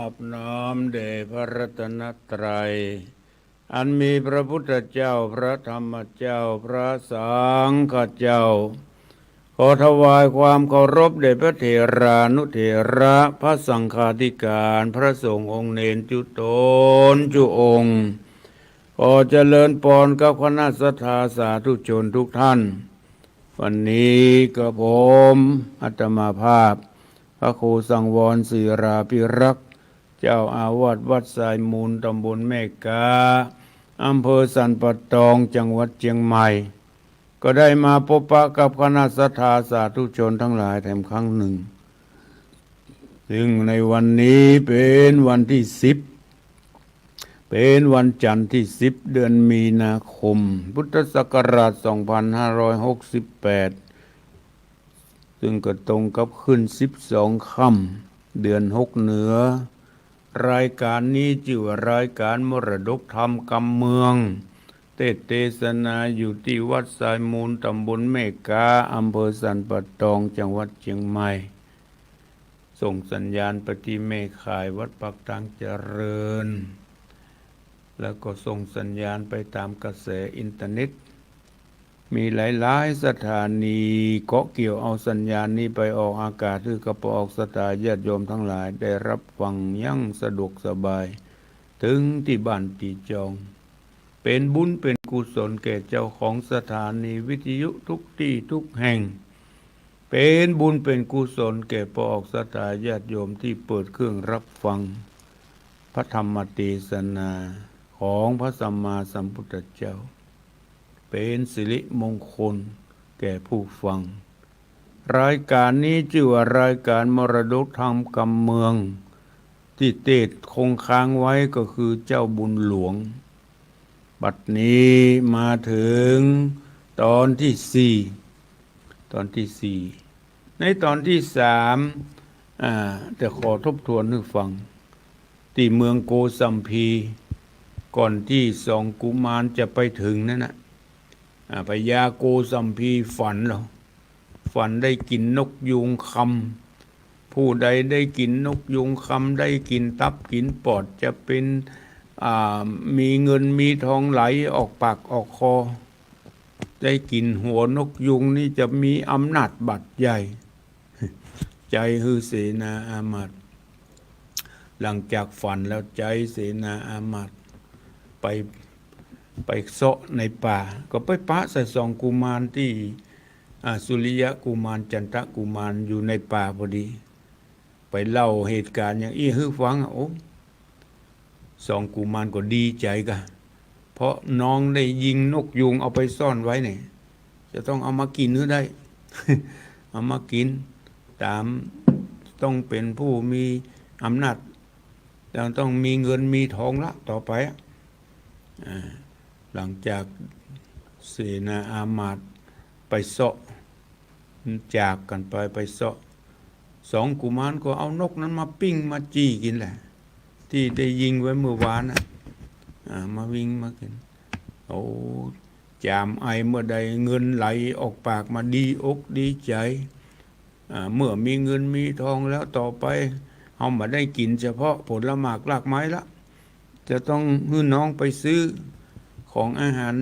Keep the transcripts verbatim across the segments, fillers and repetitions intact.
อบน้อมแด่พระรัตนตรัย อันมีพระพุทธเจ้า พระธรรมเจ้า พระสังฆเจ้า ขอถวายความเคารพแด่พระเถรานุเถระ พระสังฆาธิการ พระสงฆ์องค์เณรจุ๊ต๋นจุ๊องค์ ขอเจริญปอนกับคณะศรัทธาสาธุชนทุกท่าน วันนี้กระผมอาตมาภาพ พระครูสังวรศิลาภิรักษ์ เจ้าอาวาสวัดทรายมูล ตำบลแม่กา อำเภอสันป่าตอง จังหวัดเจียงใหม่ ก็ได้มาพบปะกับคณะศรัทธาสาธุชนทั้งหลายแถมครั้งหนึ่ง ซึ่งในวันนี้เป๋นวันตี้สิบ เป๋นวันจันทร์ตี้สิบ เดือนมีนาคม พุทธศักราชสองพันห้าร้อยหกสิบแปด ซึ่งก็ตรงกับขึ้นสิบสองค่ำ เดือนหกเหนือ รายการนี้จื้อว่ารายการมรดกธรรมกำเมือง เตสน์เตสนาอยู่ตี้วัดทรายมูล ตำบลแม่กา อำเภอสันป่าตอง จังหวัดเจียงใหม่ ส่งสัญญาณไปตี้แม่ข่ายวัดปากตางเจริญ แล้วก็ส่งสัญญาณไปต๋ามกระแสอินเทอร์เน็ต มีหลายๆ สถานีเกาะเกี่ยวเอาสัญญาณนี้ไปออกอากาศ หื้อกับปออกศรัทธาญาติโยมทั้งหลายได้รับฟังอย่างสะดวกสบาย เถิงตี้บ้านตี้จอง เป๋นบุญเป๋นกุศลแก่เจ้าของสถานีวิทยุทุกตี้ทุกแห่ง เป๋นบุญเป๋นกุศลแก่ปออกศรัทธาญาติโยมตี้เปิดเครื่องรับฟังพระธรรมเตสนาของพระสัมมาสัมพุทธเจ้า เป๋นสิริมงคลแก่ผู้ฟัง รายการนี้จื้อว่ารายการมรดกธรรมกำเมือง ตี้เตสน์คงค้างไว้ก็คือเจ้าบุญหลวง บัดนี้มาเถิงตอนตี้สี่ ตอนตี้สี่ ในตอนตี้สาม อ่า แต่ขอทบทวนหื้อฟัง ตี้เมืองโกสัมพี ก่อนตี้สองกุมารจะไปเถิงนั้นน่ะ อ่า พญาโกสัมพีฝันเหรอ ฝันได้กิ๋นนกยูงคำ ผู้ใดได้กิ๋นนกยูงคำ ได้กิ๋นตับกิ๋นปอด จะเป๋น อ่า มีเงินมีทองไหลออกปากออกคอ ได้กิ๋นหัวนกยูงนี่จะมีอำนาจบาดใหญ่ ใจ๊หื้อเสนาอามาตย์ หลังจากฝันแล้วใจ๊เสนาอามาตย์ไป ไปเซาะในป่า ก็ไปปะใส่สองกุมารตี้ อ่า สุริยะกุมาร จันทะกุมารอยู่ในป่าพอดี ไปเล่าเหตุการณ์อย่างอี้หื้อฟังอะ โอ้ สองกุมารก็ดีใจ๋ก่ะ เพราะน้องได้ยิงนกยูงเอาไปซ่อนไว้เนี่ย จะต้องเอามากิ๋นหื้อได้ เอามากิ๋น ต๋ามต้องเป๋นผู้มีอำนาจ จะต้องมีเงินมีทองละต่อไปอะ อ่า หลังจากเสนาอามาตย์ไปเซาะ จากกั๋นไป ไปเซาะ สองกุมารก็เอานกนั้นมาปิ้งมาจี่กิ๋นแหละ ตี้ได้ยิงไว้เมื่อวานน่ะ อ่า มาปิ้งมากิ๋น โอ้ จามไอเมื่อใดเงินไหลออกปากมาดีอกดีใจ๋ อ่า เมื่อมีเงินมีทองแล้วต่อไป เฮาบ่ได้กิ๋นเฉพาะผลหมากรากไม้ละ จะต้องหื้อน้องไปซื้อของอาหาร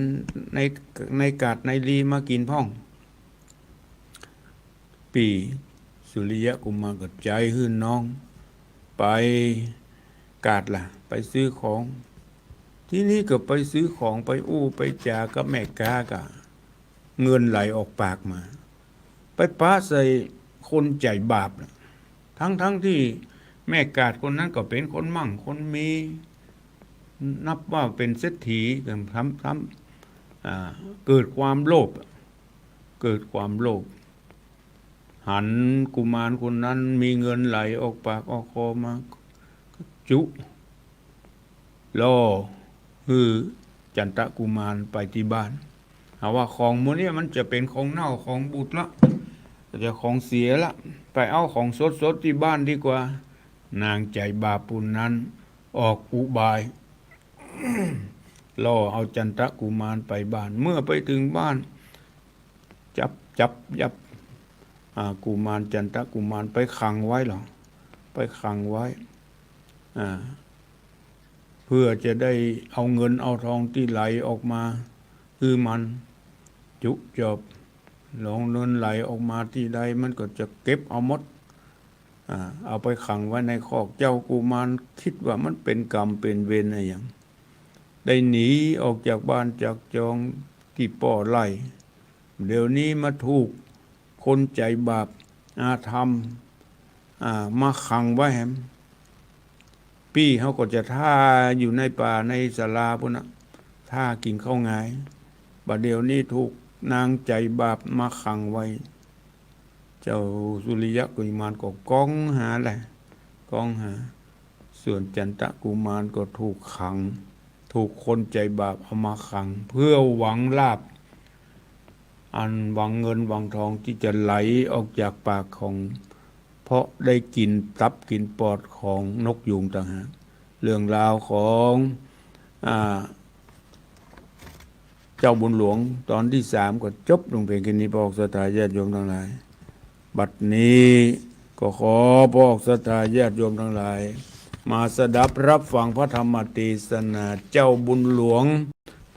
ใน ในกาดในลีมากิ๋นพ่อง ปี้สุริยะกุมารก็ใจ๊หื้อน้องไปกาดละ ไปซื้อของ ทีนี้ก็ไปซื้อของ ไปอู้ไปจ๋ากับแม่ก๊าก็ เงินไหลออกปากมา ไปปะใส่คนใจ๋บาปน่ะ ทั้งๆ ตี้แม่ก๊าคนนั้นก็เป๋นคนมั่งคนมี นับว่าเป๋นเศรษฐี ก็ทำ ทำ อ่า เกิดความโลภ เกิดความโลภ หันกุมารคนนั้นมีเงินไหลออกปากออกคอมา จุ ล่อหื้อจันทะกุมารไปตี้บ้าน หาว่าของหมู่นี้มันจะเป๋นของเน่าของบูดละ จะของเสียละ ไปเอาของสดๆ ตี้บ้านดีกว่า นางใจ๋บาปผู้นั้นออกอุบาย ล่อเอาจันทะกุมารไปบ้าน เมื่อไปเถิงบ้าน จับ จับ จับ อ่า กุมารจันทะกุมารไปขังไว้เหรอ ไปขังไว้ อ่า เพื่อจะได้เอาเงินเอาทองตี้ไหลออกมา คือมันจุจอบ หลองเงินไหลออกมาตี้ใดมันก็จะเก็บเอาหมด อ่า เอาไปขังไว้ในคอก เจ้ากุมารกึ๊ดว่ามันเป๋นกรรมเป๋นเวรอะหยัง ได้หนีออกจากบ้านจากจองตี้ป้อไล่ เดี๋ยวนี้มาถูกคนใจ๋บาปอาธรรม อ่า มาขังไว้แหม ปี้เฮาก็จะถ้าอยู่ในป่าในศาลาปู้นน่ะ ถ้ากิ๋นข้าวงาย บ่าเดี่ยวนี้ถูกนางใจ๋บาปมาขังไว้ เจ้าสุริยะกุมารก็ก้องหาแหละ ก้องหา ส่วนจันทกุมารก็ถูกขัง ถูกคนใจ๋บาปเอามาขัง เพื่อหวังลาภ อันหวังเงินหวังทองตี้จะไหลออกจากปากของ เพราะได้กิ๋นตับกิ๋นปอดของนกยูงต่างหาก เรื่องราวของ อ่า เจ้าบุญหลวงต๋อนตี้สามก็จบลงเพียงแค่นี้ พระออกศรัทธาญาติโยมตังหลาย บัดนี้ก็ขอพระออกศรัทธาญาติโยมตังหลาย มาสดับรับฟังพระธรรมเตสนาเจ้าบุญหลวง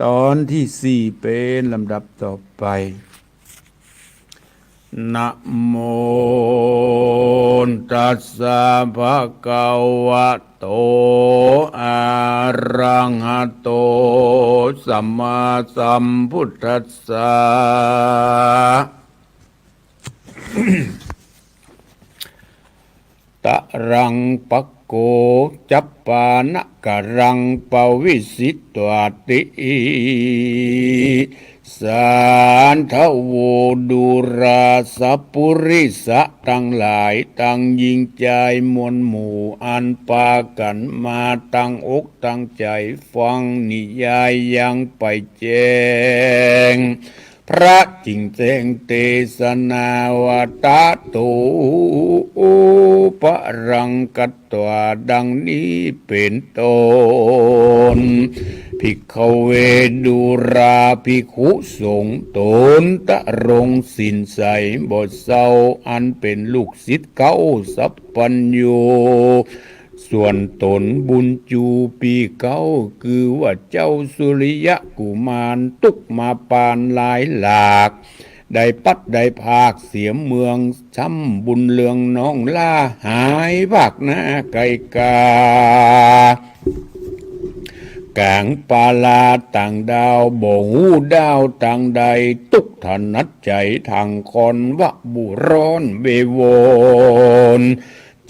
ต๋อนตี้สี่เป๋นลำดับต่อไป นะโมตัสสะภะคะวะโต อะระหะโต สัมมาสัมพุทธัสสะ ตะรังปะโก จัปปานะกะรัง ปะวิสิตวาติ สาธะโว ดูราสะปุริสะตังหลาย ตังญิงจายมวลหมู่ อันปากั๋นมาตังอกตังใจ๋ฟังนิยายยังไปแจ้ง พระจิ่งแจ้งเตสนาว่า ตะโต ปะรังกัตวา ดังนี้เป๋นต้น ภิกขะเว ดูราภิกขุสงฆ์ ต๋นตะรงศีลใสบ่เซา อันเป๋นลูกศิษย์เก๊าสัพพัญญู ส่วนต๋นบุญจูปี้เก๊า คือว่าเจ้าสุริยะกุมารตุ๊กมาปานหลายหลาก ได้ปัดได้พรากเสียเมือง ช้ำบุญเรืองน้องล้า หายพรากหน้าไกลกา ก๋างปาลาต่างดาว บ่ฮู้ด้าวตางใด ตุ๊กถนัดใจ๋ทางคอนวะบุร้อนเววน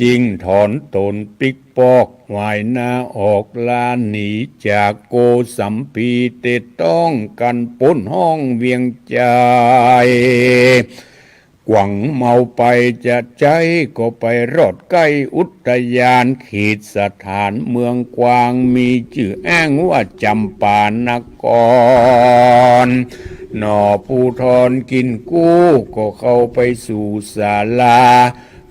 จึงถอนต๋นปิ๊กปอกหวายหน้าออกลาหนีจากโกสัมพี เตต้องกั๋นป๊นห้องเวียงใจ๋ กวังเมาไปจะใจ๊ ก็ไปรอดใก้อุตยานเขตสถานเมืองกวาง มีจื้ออ้างว่าจ๋ำปานคร หน่อภูทรกิ๋นกู้ ก็เข้าไปสู่ศาลา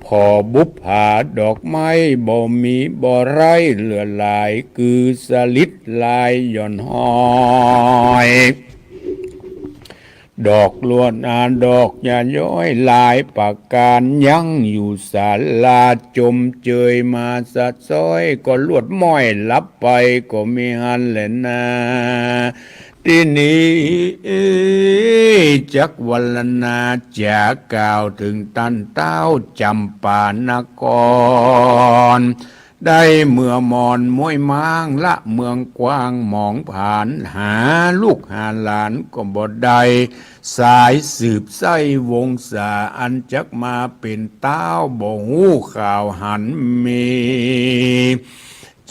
ผ่อบุปผาดอกไม้ บ่มีบ่ไร้เหลือหลาย คือสลิดลายหย่อนห้อย ดอกลวดอาดอกหญ้าย้อยหลายประก๋าน ยังอยู่ศาลาจมเจยมาสะซ้อย ก็ลวดม้อยหลับไปก็มีหั้นแหละนา ตี้นี้จักวรรณนาจ๋ากล่าวเถิงต้านต้าวจ๋ำปานคร ได้เมื่อมอนม้วยม้างละเมืองกวางหมองผาน หาลูกหาหลานก็บ่ได้ สายสืบไส้วงศาอันจักมาเป๋นต้าวบ่ฮู้ข่าวหันมี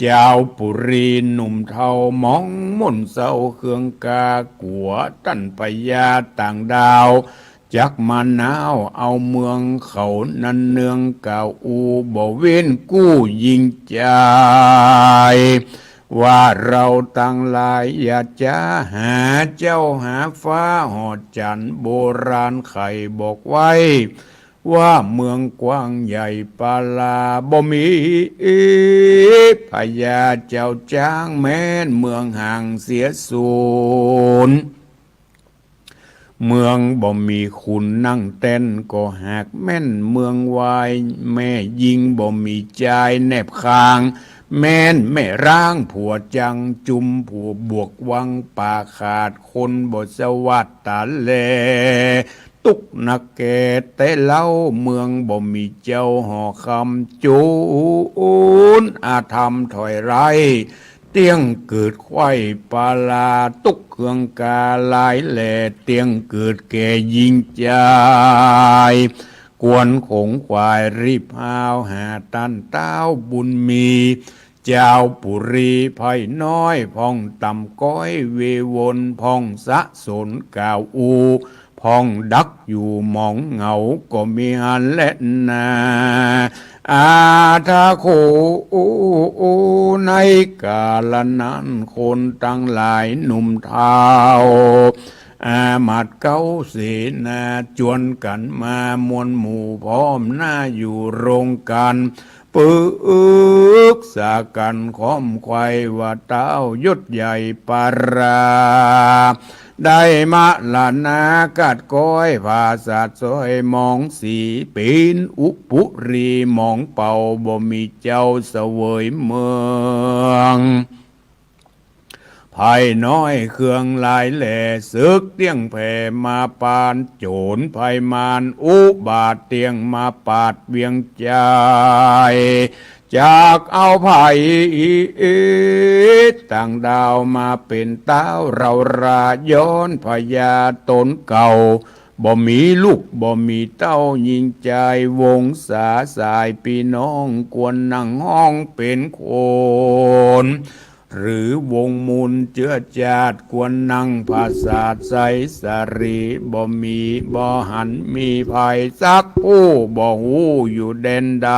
จาวปุรีหนุ่มเฒ่าหมองหม่นเศร้าเคืองกา กั๋วต้านพญาต่างดาว จักมาหนาวเอาเมืองเขานั้นเนือง กล่าวอู้บ่เว้นกู้ญิงจาย ว่าเฮาตังหลายอย่าจ๋าหาเจ้าหาฟ้าหอดจั๋น โบราณไขบอกไว้ ว่าเมืองกวางใหญ่ปาลาบ่มี พญาเจ้าจ๊างแม้นเมืองห่างเสียสูน เมืองบ่มีขุนนั่งแต้นก็หากแม่นเมืองวาย แม่ญิงบ่มีจายแนบข้าง แม้นแม่ร้างผัวจัง จุมผัวบวกวังป่าขาด คนบ่สวัสดิ์ต๋าแล ตุ๊กข์นักแก่แต่เล่า เมืองบ่มีเจ้าหอคำ จูนอาธรรมถอยไร้ เตี้ยงเกิดไขว้ปาลา ตุ๊กข์เคืองกาหลายแล เตี้ยงเกิดแก่ยิงจาย กวนขงขวายรีบฮาว หาต้านต้าวบุญมี จาวปุรีไพน้อย พ่องต่ำก้อยเววน พ่องสะสนกล่าวอู้ พ่องดักอยู่หมองเหงา ก็มีหั้นแลนา อาทาโข ในกาละนั้น คนตังหลายหนุ่มเฒ่า อามาตย์เก๊าเสนา จวนกั๋นมามวลหมู่ พร้อมหน้าอยู่โรงกั๋น ปึกษากั๋นค่อมไขว่ว่า ต้าวยศใหญ่ปารา ได้มรณากัดก๊อย ผาสาทซอยหมองสี เป๋นอุปุรีหมองเป่า บ่มีเจ้าเสวยเมือง ไพน้อยเคืองหลายแล ศึกเตี้ยงแผ่มาปาน โจรไพมารอุบาท เตี้ยงมาปาดเวียงใจ๋ จักเอาไพต่างด้าวมาเป๋นต้าว เฮาราย้อนพญาต๋นเก่า บ่มีลูกบ่มีเต้า ยิงจายวงศาสายปี้น้อง ควรนั่งฮ้องเป๋นคน หรือวงมูลเจื้อจาติ ควรนั่งผาสาทไสสาลี บ่มีบ่หันมีไพสักผู้ บ่ฮู้อยู่แดนใด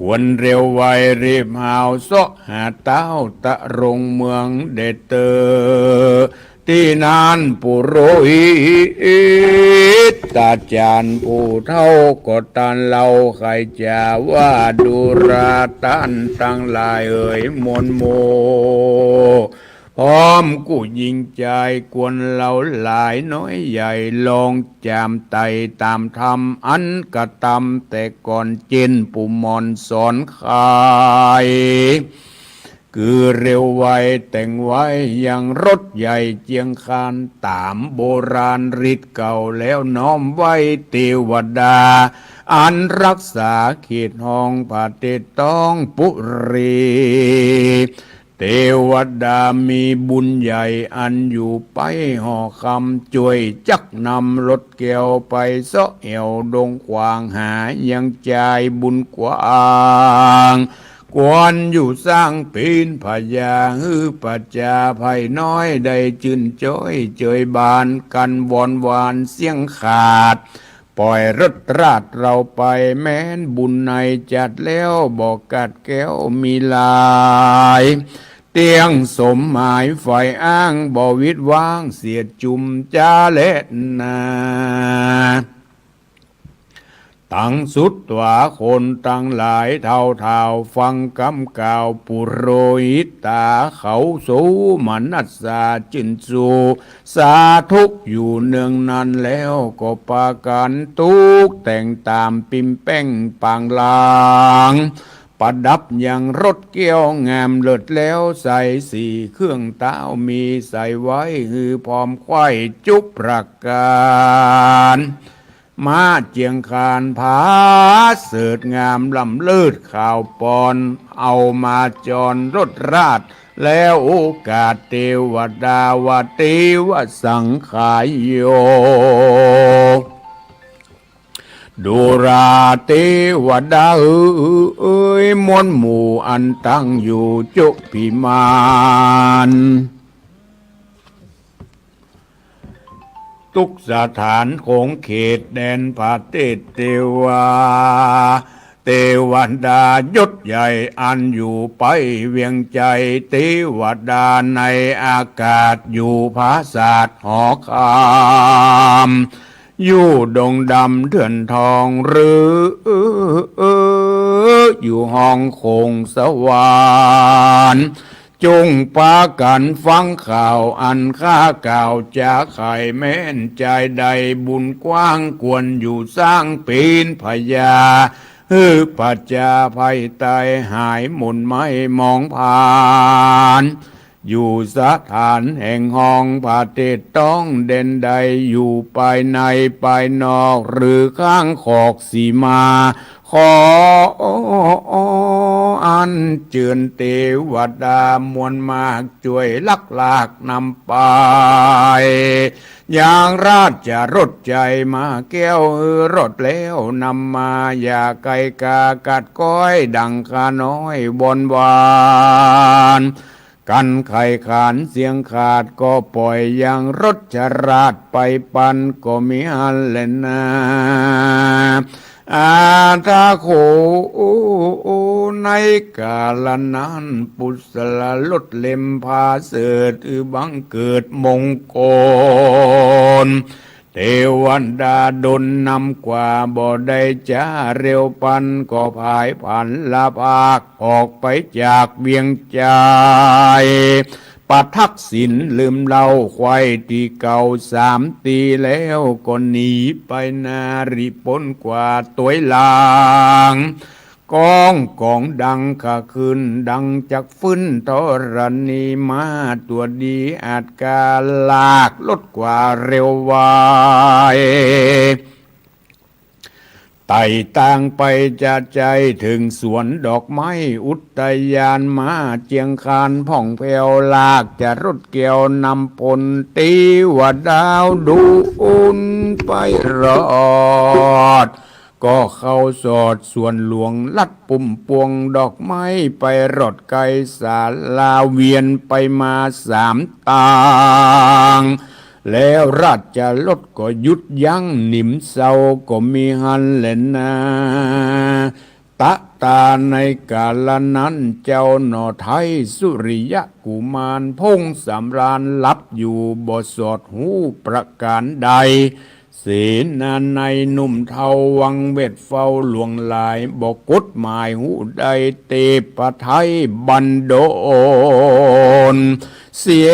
ควรเร็วไวรีบฮาว เซาะหาต้าวตะรงเมืองแดเตอ ตี้นั้นปุโรหิตาจารย์ผู้เฒ่าก็ตรัสเล่า ใค่จ๋าว่า ดูราต้านตังหลายเอ๋ยมวลหมู่ พร้อมกู้ยิงจาย ควรเฮาหลายน้อยใหญ่ ลองจามไต่ต๋ามธรรม อันกระตำแต่ก่อน เจ้นปู่หมอนสอนไข คือเร็วไวแต่งไว้ยังรถใหญ่เจียงคาน ต๋ามโบราณฤทธิ์เก่า แล้วน้อมไว้เตวดา อันรักษาเขตห้องประเทศต้องปุรี เตวดามีบุญใหญ่อันอยู่ไปหอคำ จ้วยจักนำรถแก้วไปเซาะแอ่วดงขวาง หายังจายบุญกว้าง ควรอยู่สร้างเป๋นพญา หื้อประจาไพน้อยได้จื้นจ้อย เจยบานกั๋นวอนวานเสี้ยงขาด ป่อยรถราชเฮาไป แม้นบุญในจัดแล้ว บ่กัดแก้วมีลาย เตี้ยงสมหมายใฝ่อ้าง บ่วิดว้างเสียจุมจาแลนา ตังสุดว่าคนตังหลายเฒ่าเฒ่า ฟังกำกล่าวปุโรหิตา เขาโสมนัสสาจื้นชู สาธุอยู่เนืองนั้นแล้ว ก็ปากั๋นตกแต่งต๋ามปิ๊มแป้งปางลาง ประดับยังรถแก้วงามเลิศแล้ว ใส่สีเครื่องต้าวมีใส่ไว้ หื้อพร้อมไขว่จุประก๋าน ม้าเจียงคานผาเสริฐงามล้ำเลิศขาวปอน เอามาจอนรถราช แล้วโอกาสเตวดาวาเตวสังขายโย ดูราเตวดาเอ๋ย มวลหมู่อันตั้งอยู่จุภิมาน ตุ๊กสถานของเขตแดนประเทศเตวา เตวดายศใหญ่อันอยู่ไปเวียงใจ๋ เตวดาในอากาศอยู่ผาสาทหอคำ อยู่ดงดำเถื่อนทองหรือ อยู่ห้องคงสวรรค์ จงปากั๋นฟังข่าวอันข้ากล่าวจ๋า ใค่แม้นจายได้บุญกว้าง ควรอยู่สร้างเป๋นพญา หื้อประจาภัยตายหายหม่นไหม้มองผลาญ อยู่สถานแห่งห้องประเทศต้องแดนใด อยู่ภายในภายนอกหรือข้างขอกสีมา ขออัญเจิญเตวดามวลมาก จ้วยลักลากนำไป ยังราชรถใหญ่ม้าแก้วหื้อรอดแล้วนำมา อย่าไกลกากัดก๊อยดังข้าน้อยบนวาน กันไขขานเสียงขาดก็ปล่อยยังรถชราชไปปันก็มีหั้นแลนา อาทาโข ในกาละนั้นปุสลรถเล็มผาเสริฐ อือบังเกิดมงคล เตวันดาดลนำกว่าบ่ได้จ๋า เร็วปันก็ผายผันละภาคออกไปจากเวียงจัย ประทักษิณลืมเล่าไขว่ตี้เก่าสามตี้แล้ว ก็หนีไปนาริปนกว่าตวยหลัง ก้องก๋องดังขะคืนดังจักฟื้นธรณี ม้าตั๋วดีอาจกล้าลากรถกว่าเร็วไว ไต่ตางไปจะใจ้เถิงสวนดอกไม้อุทยาน ม้าเจียงคานพ่องแผ้ว ราชรถแก้วนำพล เตวดาดูนไปรอด ก็เข้าสอดสวนหลวงลัดปุ่มปวงดอกไม้ ไปรอดใก้ศาลาเวียนไปมาสามตาง แล้วราชรถก็หยุดยั้งหนิมเซาก็มีหั้นแลนา ตะตาในกาละนั้นเจ้าหน่อไท้สุริยะกุมารพงสำราญหลับอยู่บ่สอดฮู้ประก๋านใด เสนานัยหนุ่มเฒ่าวังเวทเฝ้าหลวงหลาย บ่กดหมายฮู้ได้เตปะไท้บันดล เสีย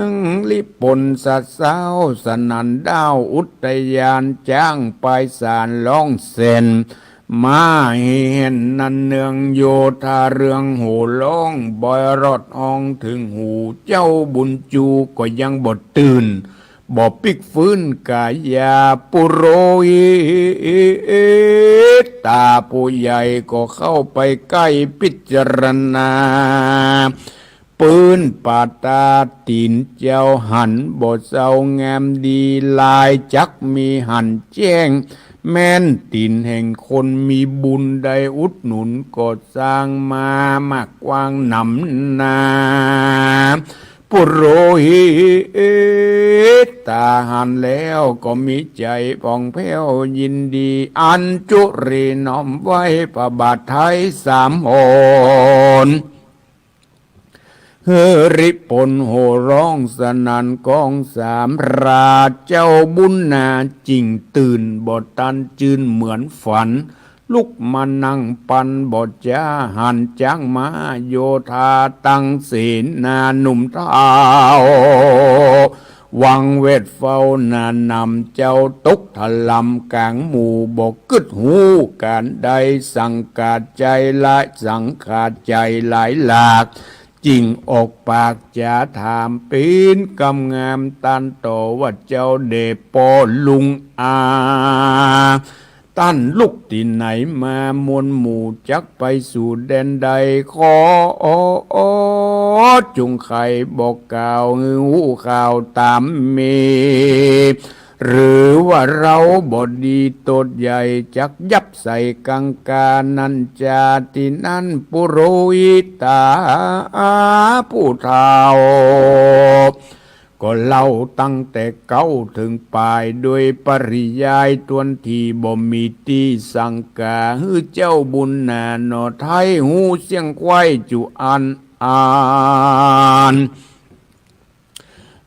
งลิปนสะเซ้าสนั่นด้าวอุทยาน จ๊างปายสารร้องแสน ม้าฮีแห่นนันเนืองโยธาเรืองโห่ร้อง บ่รอดฮ้องเถิงหูเจ้าบุญจูก็ยังบ่ตื่น บ่ปิ๊กฟื้นกายา ปุโรหิตตาผู้ใหญ่ก็เข้าไปใก้พิจารณา ปื้นปาตาตี๋นเจ้าหันบ่เศร้างามดี ลายจักมีหันแจ้ง แม่นตี๋นแห่งคนมีบุญได้อุดหนุนก่อสร้างมามากกว้างหนำนา ปุโรหิตตาหันแล้วก็มีใจ๋ผ่องแผ้วยินดี อัญจุลีน้อมไหว้พระบาทไท้สามหน หื้อริปนโห่ร้องสนั่นก้องสาม ราเจ้าบุญนาจิ่งตื่นบ่ตันจืนเหมือนฝัน ลุกมานั่งปันบ่จ๊า หันจ๊างม้าโยธาตังเสนาหนุ่มเฒ่า วังเวทเฝ้าหน้านำเจ้าตกถล่ำก๋างหมู่ บ่กึ๊ดฮู้ก๋านใด สังขาใจ๋หลาย สังขาใจ๋หลายหลาก จิ่งออกปากจ๋าถาม ปิ๊นกำงามต้านต่อว่า เจ้าเดชป้อลุงอา ต้านลุกตี้ไหนมามวลหมู่ จักไปสู่แดนใด ขอจุ่งไขบอกกล่าว หื้อฮู้ข่าวต๋ามมี หรือว่าเฮาบ่ดีโตษใหญ่ จักยับใส่กังกานั้นจา ตี้นั้นปุโรหิตาผู้เฒ่า ก็เล่าตั้งแต่เก๊าเถิงปาย โดยปริยายตวนตี้บ่มีตี้สังกา หื้อเจ้าบุญนาหน่อไท้ฮู้เสี้ยงไขว้จุอันอัน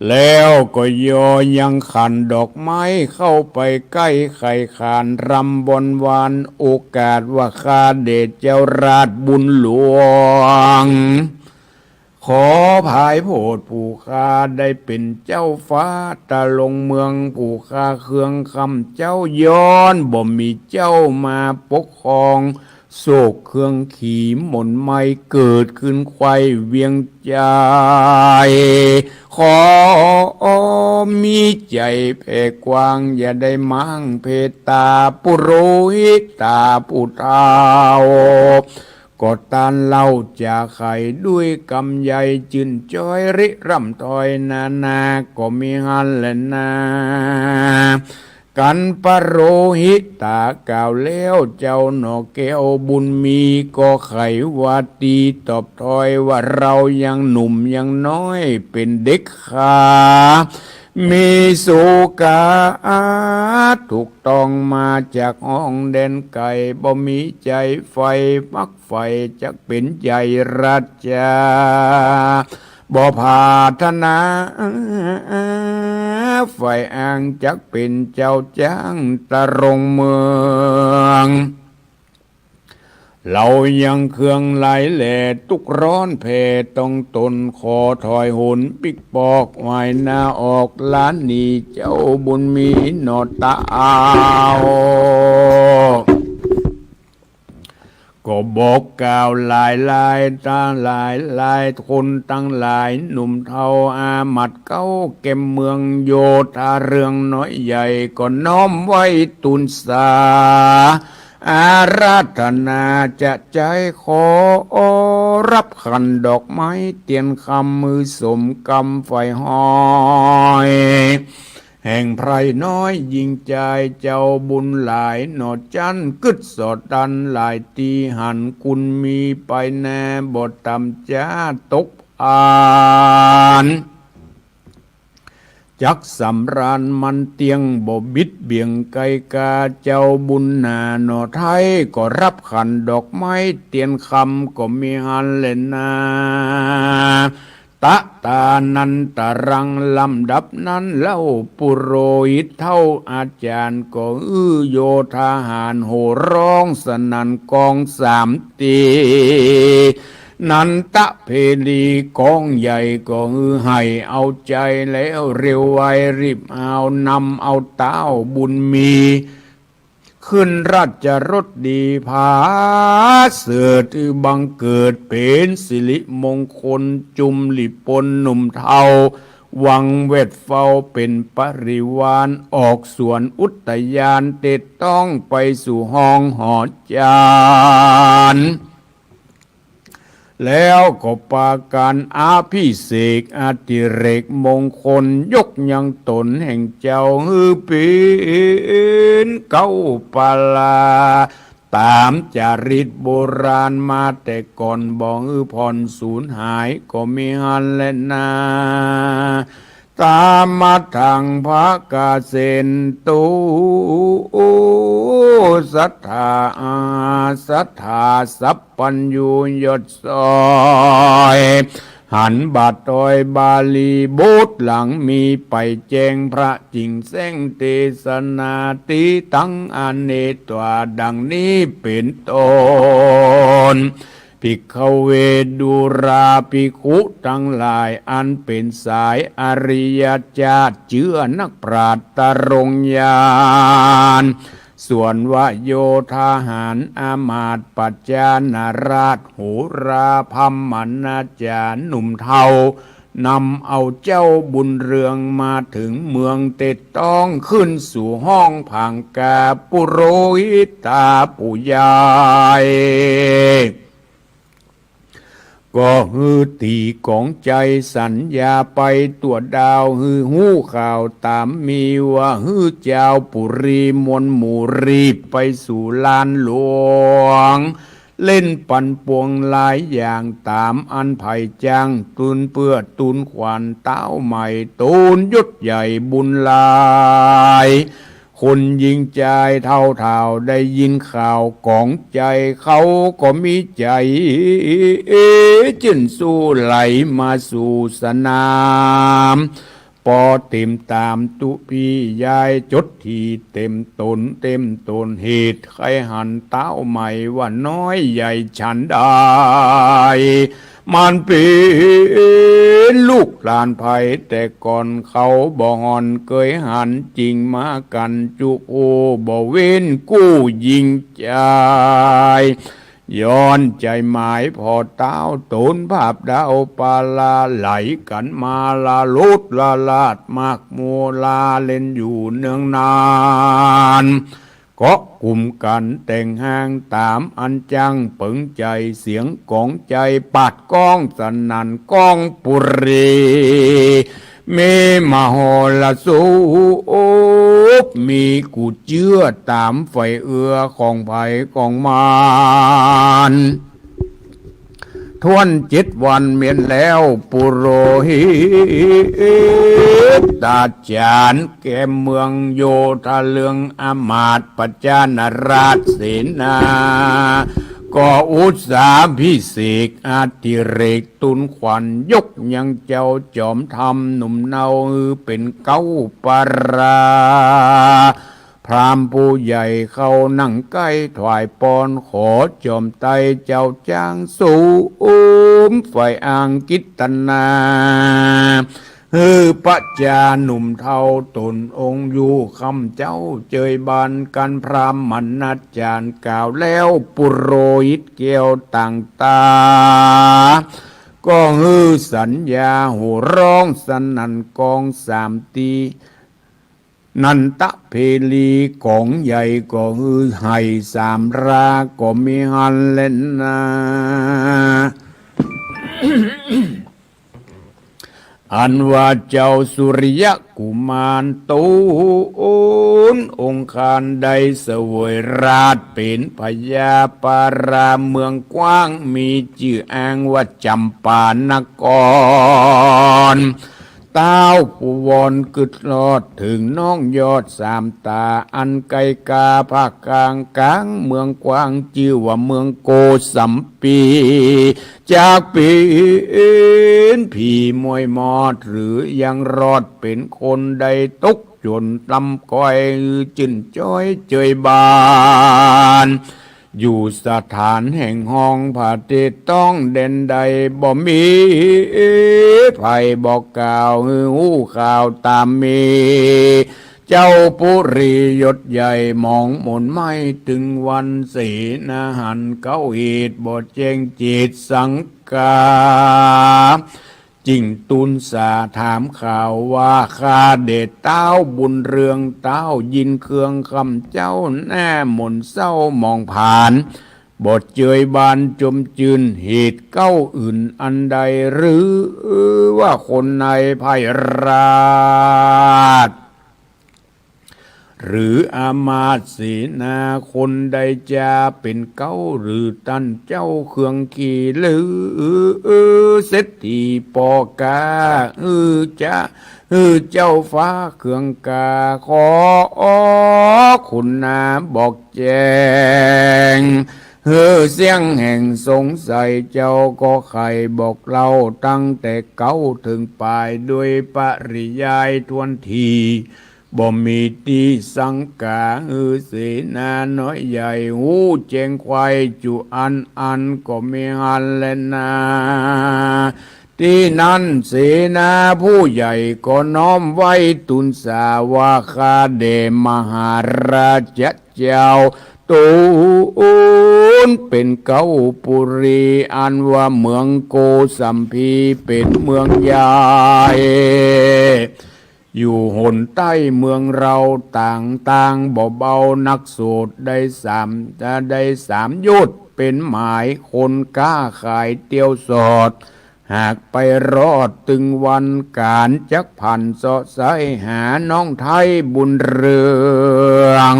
แล้วก็ยอยังขันดอกไม้เข้าไปใก้ไขขานรำบนวาน โอกาสว่าข้าเดชเจ้าราชบุญหลวง ขอผายโผดผู้ข้าได้เป๋นเจ้าฟ้าตะลงเมือง ผู้ข้าเคืองคำเจ้าย้อน บ่มีเจ้ามาปกครอง โศกเคืองขีหม่นไหม้เกิดขึ้นไขว่เวียงใจ๋ ขอมีใจ๋แผ่กว้าง อย่าได้ม้างเพตา ปุโรหิตาผู้เฒ่า ก็ต้านเล่าจาใค่ด้วยกำใหญ่ จื้นจ้อยริร่ำถ้อยนานา ก็มีหั้นแหละนา กันปโรหิตากล่าวแล้ว เจ้าหน่อแก้วบุญมี ก็ใค่ว่าตีตอบถ้อยว่า เฮายังหนุ่มยังน้อยเป๋นเด็กขา มีสุขาถูกต้องมาจากห้องแดนไก๋ บ่มีใจ๋ใฝ่มักใฝ่จักเป๋นใหญ่ราชา บ่ผาถนาใฝ่อ้างจักเป๋นเจ้าจ๊างตะลงเมือง เฮายังเคืองหลายแหล่ตุ๊กร้อนแผ่ต้องตน ขอถอยหนปิ๊กปอกไหว้หน้าออก ลาหนีเจ้าบุญมีหน่อเต้า ก็บอกกล่าวหลายลาย ตาหลายลาย คนตังหลายหนุ่มเฒ่า อามาตย์เก๊าแก่มเมือง โยธาเรืองน้อยใหญ่ ก็น้อมไหว้ตูนสา อาราธนาจะใจ๊ขอ รับขันดอกไม้เตียนคำ หื้อสมกำใฝ่ฮ้อย แห่งไพร่น้อยหญิงจาย เจ้าบุญหลายหน่อจั้น กึ๊ดสอดตันหลายตี้ หันคุณมีไปแน่ บ่ต่ำจ๊าตกผาน จักสำราญมันเตี้ยง บ่บิดเบี่ยงไกลกา เจ้าบุญหนาหน่อไท้ ก็รับขันดอกไม้เตียนคำ ก็มีหั้นแหละนา ตะตานันตะรัง ลำดับนั้นเล่าปุโรหิตเฒ่าอาจ๋ารย์ ก็หื้อโยธาหารโห่ฮ้องสนั่นกองสามตี้ นันตะเพรีกองใหญ่ ก็หื้อให่เอาใจ๋แล้ว เร็วไวรีบเอา นำเอาเต้าบุญมี ขึ้นราชรถดีผาเสริฐ บังเกิดเป๋นสิริมงคล จุมหลีปนหนุ่มเฒ่า วังแวดเฝ้าเป๋นปริวาร ออกสวนอุตยาน เตะต้องไปสู่ห้องหอจาน แล้วก็ปาก๋านอภิเษกอดิเรกมงคล ยกยังตนแห่งเจ้าหื้อเป๋นเก๊าปาลา ต๋ามจารีตโบราณมาแต่ก่อน บ่หื้อผ่อนสูญหาย ก็มีหั้นแหละนา ตามัทธังภคเสนตุ สัทธา สัทธาสัพพัญญูยอดซอย หันบาทตอยบาลีบทหลังมีไปแจ้ง พระจิ่งแสดงเตสนาตี้ตังอเนกตวา ดังนี้เป๋นต้น ภิกขเว ดูราภิกขุตังหลาย อันเป๋นสายอริยจาติ เจื้อนักปราชญ์ตรงญาณ ส่วนว่าโยธาหารอำมาตย์ปัจจานาราช โหราพราหมณาจ๋ารย์หนุ่มเฒ่า นำเอาเจ้าบุญเรืองมาเถิงเมือง เตะต้องขึ้นสู่ห้องผางกา ปุโรหิตาผู้ใหญ่ ก็หื้อตี๋ก๋องใจ๋สัญญาไปตั๋วดาว หื้อฮู้ข่าวต๋ามมีว่า หื้อจาวปุรีมวลหมู่รีบไปสู่ลานหลวง เล่นปันปวงหลายอย่าง ต๋ามอันใผจ้าง ตูนเปื้อตูนขวัญ เต๊าใหม่ตูนยศใหญ่บุญหลาย คนญิงจายเฒ่าเฒ่า ได้ยินข่าวก๋องใจ๋ เขาก็มีใจ๋จื้นสู้ไหลมาสู่สนาม ปอเต็มต๋ามตุ๊ปี้ยาย จดตี้เต็มต๋น เต็มต๋นเหตุ ใค่หันเต๊าใหม่ว่าน้อยใหญ่ฉันใด มันเป๋นลูกหลานใผแต่ก่อน เขาบ่ห่อนเกยหัน จึงมากั๋นจุผู้บ่เว้นกู้ญิงจาย ย้อนใจ๋หมายผ่อเต๊าต๋น ภาพดาวปาลาไหลกั๋นมา ละลุดละลาดมากมัว ลาเล่นอยู่เนืองนาน เกาะกุมกั๋นแต่งฮ้างต๋าม อันจั้งเปิงใจ๋ เสียงก๋องใจ๋ปาดก้องสนั่นก้องปุรี มีมโหรสพ มีกู้เจื้อต๋ามใฝ่เอื้อของใผของมัน ถ้วนเจ็ดวันเมียนแล้ว ปุโรหิตาจ๋ารย์แก่เมืองโยธาเรือง อำมาตย์ประจานาราชเสนา ก็อุสสาภิเษกอดิเรก ตูนขวัญยกยังเจ้าจอมธรรม หนุ่มเนาหื้อเป๋นเก๊าปารา พราหมณ์ผู้ใหญ่เข้านั่งใก้ถวายปอน ขอจอมไตรเจ้าจ๊างสูม ฝ่ายอังคิตนา หื้อประจาหนุ่มเฒ่าต๋นองค์อยู่ ค่ำเจ๊าเจยบานกั๋น พราหมณาจ๋ารย์กล่าวแล้ว ปุโรหิตแก้วต่างต๋า ก็หื้อสัญญาโห่ฮ้องสนั่นก้องสามตี้ นันตะเพลีก๋องใหญ่ ก็หื้อไห่สามรา ก็มีหั้นแลนา อันว่าเจ้าสุริยกุมารต๋นองคาร ได้เสวยราชย์เป๋นพญาปาราเมืองกว้าง มีจื้ออ้างว่าจ๋ำปานคร เต๊าปุวรกึ๊ดลอดเถิงน้องยอดสามต๋า อันไกลกาภาคกลาง ก๋างเมืองกว้าง จื้อว่าเมืองโกสัมพี จากเป๋นผีมวยมอด หรือยังรอดเป๋นคน ได้ตกจนต๋ำก้อย จื้นจ้อยเจยบาน อยู่สถานแห่งห้องผาเทศต้องแดนใด บ่มีใผบอกกล่าวหื้อฮู้ข่าวต๋ามมี เจ้าปุรียศใหญ่หมองหมนไหม้ ตึงวันเสนาหันเข้าเหตุ บ่แจ้งเจตสังกา จึงตูนสาถามข่าวว่า ข้าแด่เต๊าบุญเรือง เต๊ายินเคืองค่ำเจ๊า หน้าหม่นเศร้าหมองผาน บ่เจยบานจมจื้น เหตุเก๊าอื่นอันใด หรือว่าคนในภัยราช หรืออำมาตย์เสนาคนใดจาเป๋นเก๊า หรือต้านเจ้าเคืองคี หรือเศรษฐีป้อก๊า หื้อจะ หื้อเจ้าฟ้าเคืองกา ขอคุณนาบอกแจ้ง หื้อเสี้ยงแห่งสงสัย เจ้าก็ใค่บอกเล่า ตั้งแต่เก๊าเถิงปาย โดยปริยายถ้วนที บ่มีตี้สังกา หื้อเสนาน้อยใหญ่ ฮู้แจ้งไขว่จุอันอัน ก็มีหั้นแลนา ตี้นั้นเสนาผู้ใหญ่ก็น้อมไหว้ตูนสาว่า ข้าแด่มหาราชเจ้า ตูนเป๋นเก๊าปุรี อันว่าเมืองโกสัมพี เป๋นเมืองใหญ่ อยู่หนใต้เมืองเรา ต่างตางบ่เบา นักโสดได้สาม ได้สามยศ เป๋นหมายคนก๊าขายเตียวสอด หากไปรอดตึงวันก๋าน จักผันเซาะไซ้หาน้องไท้บุญเรือง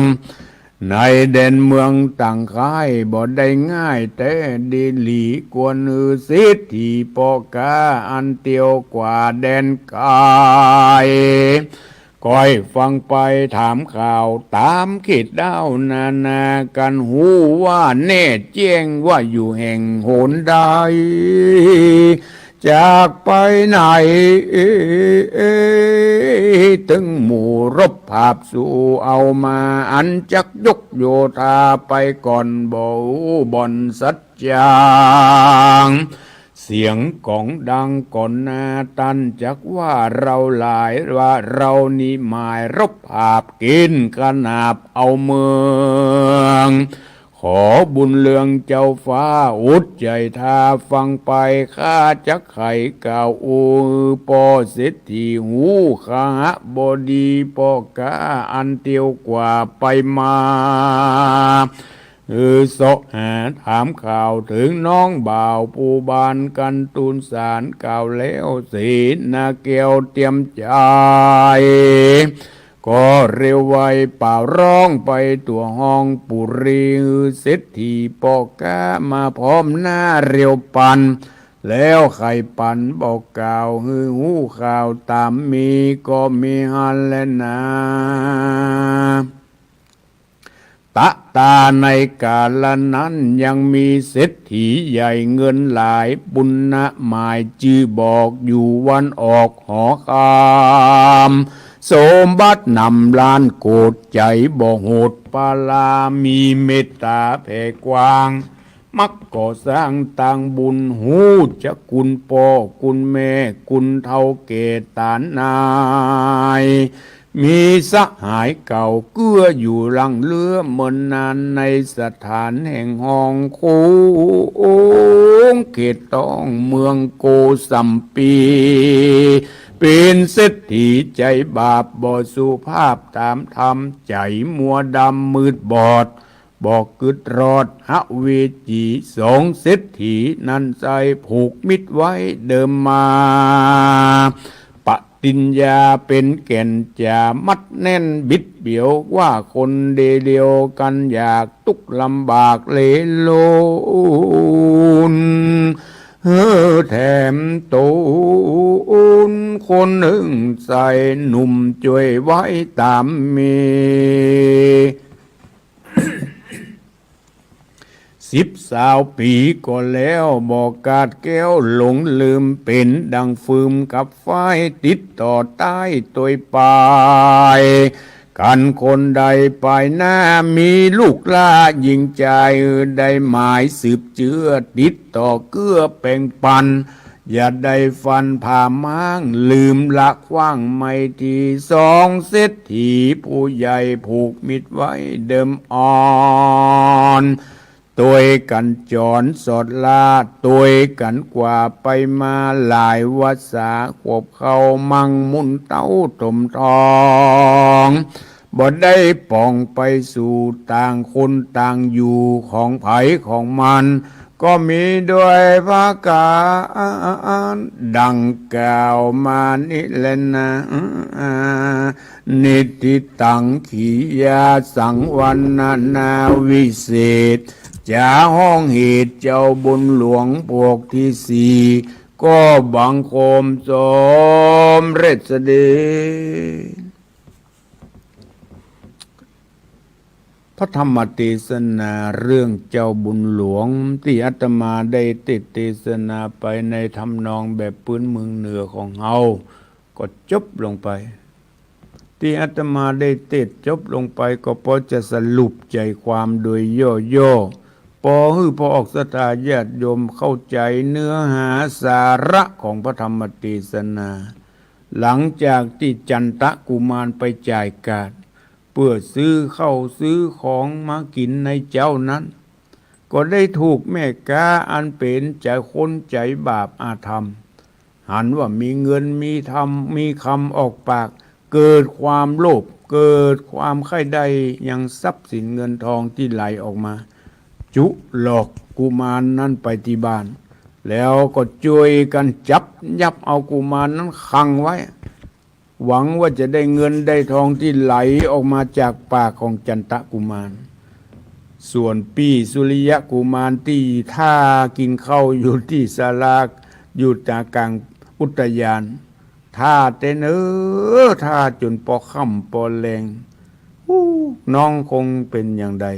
ในแดนเมืองต่างค่าย บ่ได้ง่ายแต๊ดีหลี ควรหื้อเศรษฐีป้อก๊า อันเตียวกว่าแดนไก๋ ก้อยฟังไปถามข่าว ต๋ามเขตด้าวนานากั๋น ฮู้ว่าแน่แจ้งว่าอยู่แห่งหนใด จากไปไหน ตึงหมู่รบผาบสู้เอามา อันจักยกโยธาไปก่อน บ่ฮู้บ่อนสัจจัง เสียงก๋องดังก่อนหน้า ต้านจักว่าเฮาหลาย ว่าเฮานี้หมายรบผาบเก๋ณฑ์ขนาบเอาเมือง ขอบุญเฮืองเจ้าฟ้า อดใจ๋ถ้าฟังไป ข้าจักไขกล่าวอู้ ป้อเศรษฐีฮู้ขหบดี ป้อก๊าอันเตียวกว่าไปมา เออ เซาะหาถามข่าวเถิงน้องบ่าวผู้บ้าน กันตูนสารกล่าวแล้ว เสนาแก้วเตียมใจ๋ ก็เร็วไวป่าวร้องไปตั๋วห้องปุรี เศรษฐีป้อก๊ามาพร้อมหน้าเร็วปัน แล้วไขปันบอกกล่าวหื้อฮู้ข่าวต๋ามมี ก็มีหั้นแลนา ตะตาในกาละนั้นยังมีเศรษฐีใหญ่เงินหลาย ปุณณะหมายจื้อบอกอยู่วันออกหอคำ สมบัตินำล้านโกฏ ใจ๋บ่โหดปารา มีเมตต๋าแผ่กว้าง มักก่อสร้างตางบุญ ฮู้จักคุณป้อคุณแม่ คุณเฒ่าแก่ต๋านาย มีสหายเก่าเกื้ออยู่หลังเลือเมินนาน ในสถานแห่งห้องโขง เขตต้องเมืองโกสัมพี เป๋นเศรษฐีใจ๋บาปบ่สุภาพต๋ามธรรม ใจ๋มัวดำมืดบอด บ่กึ๊ดรอดหวีจี สองเศรษฐีนั้นใส่ผูกมิตรไว้เดิมมา ปฏิญญาเป๋นแก่นจ๋ามัดแน่นบิดเบียว ว่าคนเดียวกั๋นอยากตุ๊กข์ลำบากเลโลน เออ แถมต๋นคนนึ่งใส่หนุ่มจ้วยไว้ต๋ามมี สิบสาวปี๋ก็แล้ว บ่ขาดแคล้วหลงลืม เป๋นดั่งฟืมกับไฟ ติดต่อต๋ายตวยปาย กั๋นคนใดปายหน้า มีลูกหล้าญิงจาย ได้หมายสืบเจื้อ ติดต่อเกื้อแป่งปัน อย่าได้ฟันผ่าม้าง ลืมละขว้างไมตรี สองเศรษฐีผู้ใหญ่ผูกมิตรไว้เดิมอ่อน ตวยกั๋นจ๋อนสอดลา ตวยกั๋นกว่าไปมาหลายวรรษา ขวบเข้ามั่งมุนเต๊าถมทอง บ่ได้ป่องไปสู่ ต่างคนต่างอยู่ ของใผของมัน ก็มีด้วยประก๋านดั่งกล่าวมานี้แลนา นิทธิตัง ขียาสัง วรรณนาวิเศษ จ๋าฮ้องเหตุเจ้าบุญหลวงปวกตี้สี่ ก็บังคมสมเร็จเสด็จ พระธรรมเตสนาเรื่องเจ้าบุญหลวง ตี้อาตมาได้เตสน์เตสนาไปในทำนองแบบปื้นเมืองเหนือของเฮา ก็จบลงไป ตี้อาตมาได้เตสน์จบลงไป ก็ปอจะสรุปใจ๋ความโดยย่อๆ ปอหื้อปอออกศรัทธาญาติโยมเข้าใจ๋เนื้อหาสาระของพระธรรมเตสนา หลังจากตี้จันตะกุมารไปจ่ายก๋าด เปื้อซื้อข้าวซื้อของมากิ๋นในเจ๊านั้น ก็ได้ถูกแม่ก๊าอันเป๋นใจ๋คนใจ๋บาปอาธรรม หันว่ามีเงินมีธรรม มีคำออกปาก เกิดความโลภ เกิดความใค่ได้ยังทรัพย์สินเงินทองตี้ไหลออกมา จุหลอกกุมารนั้นไปตี้บ้าน แล้วก็จ้วยกั๋นจับยับเอากุมารนั้นขังไว้ หวังว่าจะได้เงินได้ทองตี้ไหลออกมาจากปากของจันตะกุมาร ส่วนปี้สุริยะกุมารตี้ท่ากิ๋นข้าวอยู่ตี้ศาลา อยู่ต๋ามก๋างอุตยาน ท่าเต๊อะเน่อ ท่าจ๋นปอค่ำปอแลง อู้ น้องคงเป๋นอย่างใด